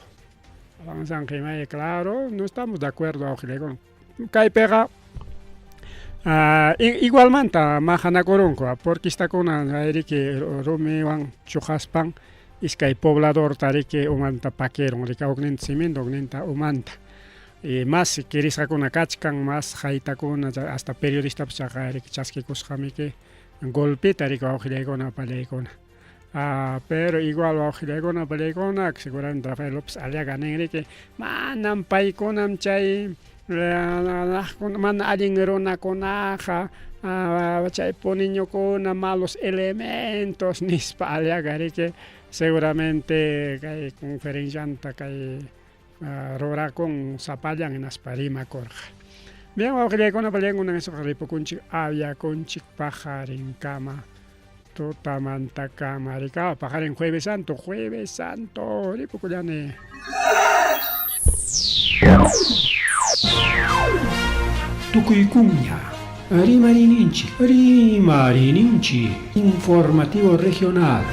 avanzanqa imay, claro, no estamos de acuerdo wawqillaykuna. Kaypiqa igualmanta maqanakurunku, porquistakuna riki rumiwan chuqaspan iskay pobladorta riki umanta pakirun, riki hukninta siminta, hukninta umanta. Y más kirisqakuna kachkan, más haytakuna, hasta periodistapas chaqa riki chaskikusqamiki golpita riki wawqillaykuna panaykuna. Pero igual wawqillaykuna panaykuna, seguramente Rafael López Aliaga nin riki, manam paykunam chay mana allin runakunaqa, chay puniñukuna malos elementos nispa Aliaga riki, seguramente kay conferencianta kay rurakun sapallan hinaspa rimakurqa. Bien, wawqillaykuna panaykuna nispa ripukunchik aviakunchik paqarinkama tutamantakama rika paqarin Jueves Santo, Jueves Santo, ripukullani. Tukuykuña, Rimarininchik, Rimarininchik, informativo regional.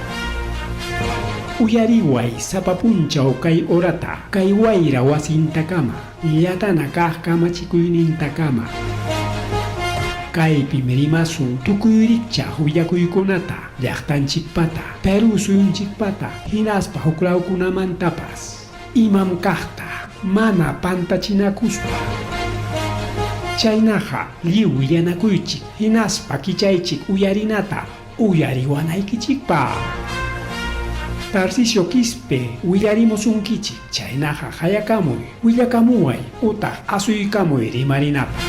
Uyariway sapa punchaw kay horata, kay wayra wasintakama, llatana kaq kamachikuynintakama. Kaypim rimasun tukuy rikchaq willakuykunata, llaqtanchikpata, Perú suyunchikpata, hinaspa huklawkunamantapas. Imam kaqta, mana pantachinakuspa. Chaynaqa lliw willanakuychik, hinaspa kichaychik uyarinata, uyariwanaykichikpaq. Tarcisio Quispe willarimusunkichik, chaynaqa hayakamuy, willakamuway, utaq asuykamuy rimarinapaq.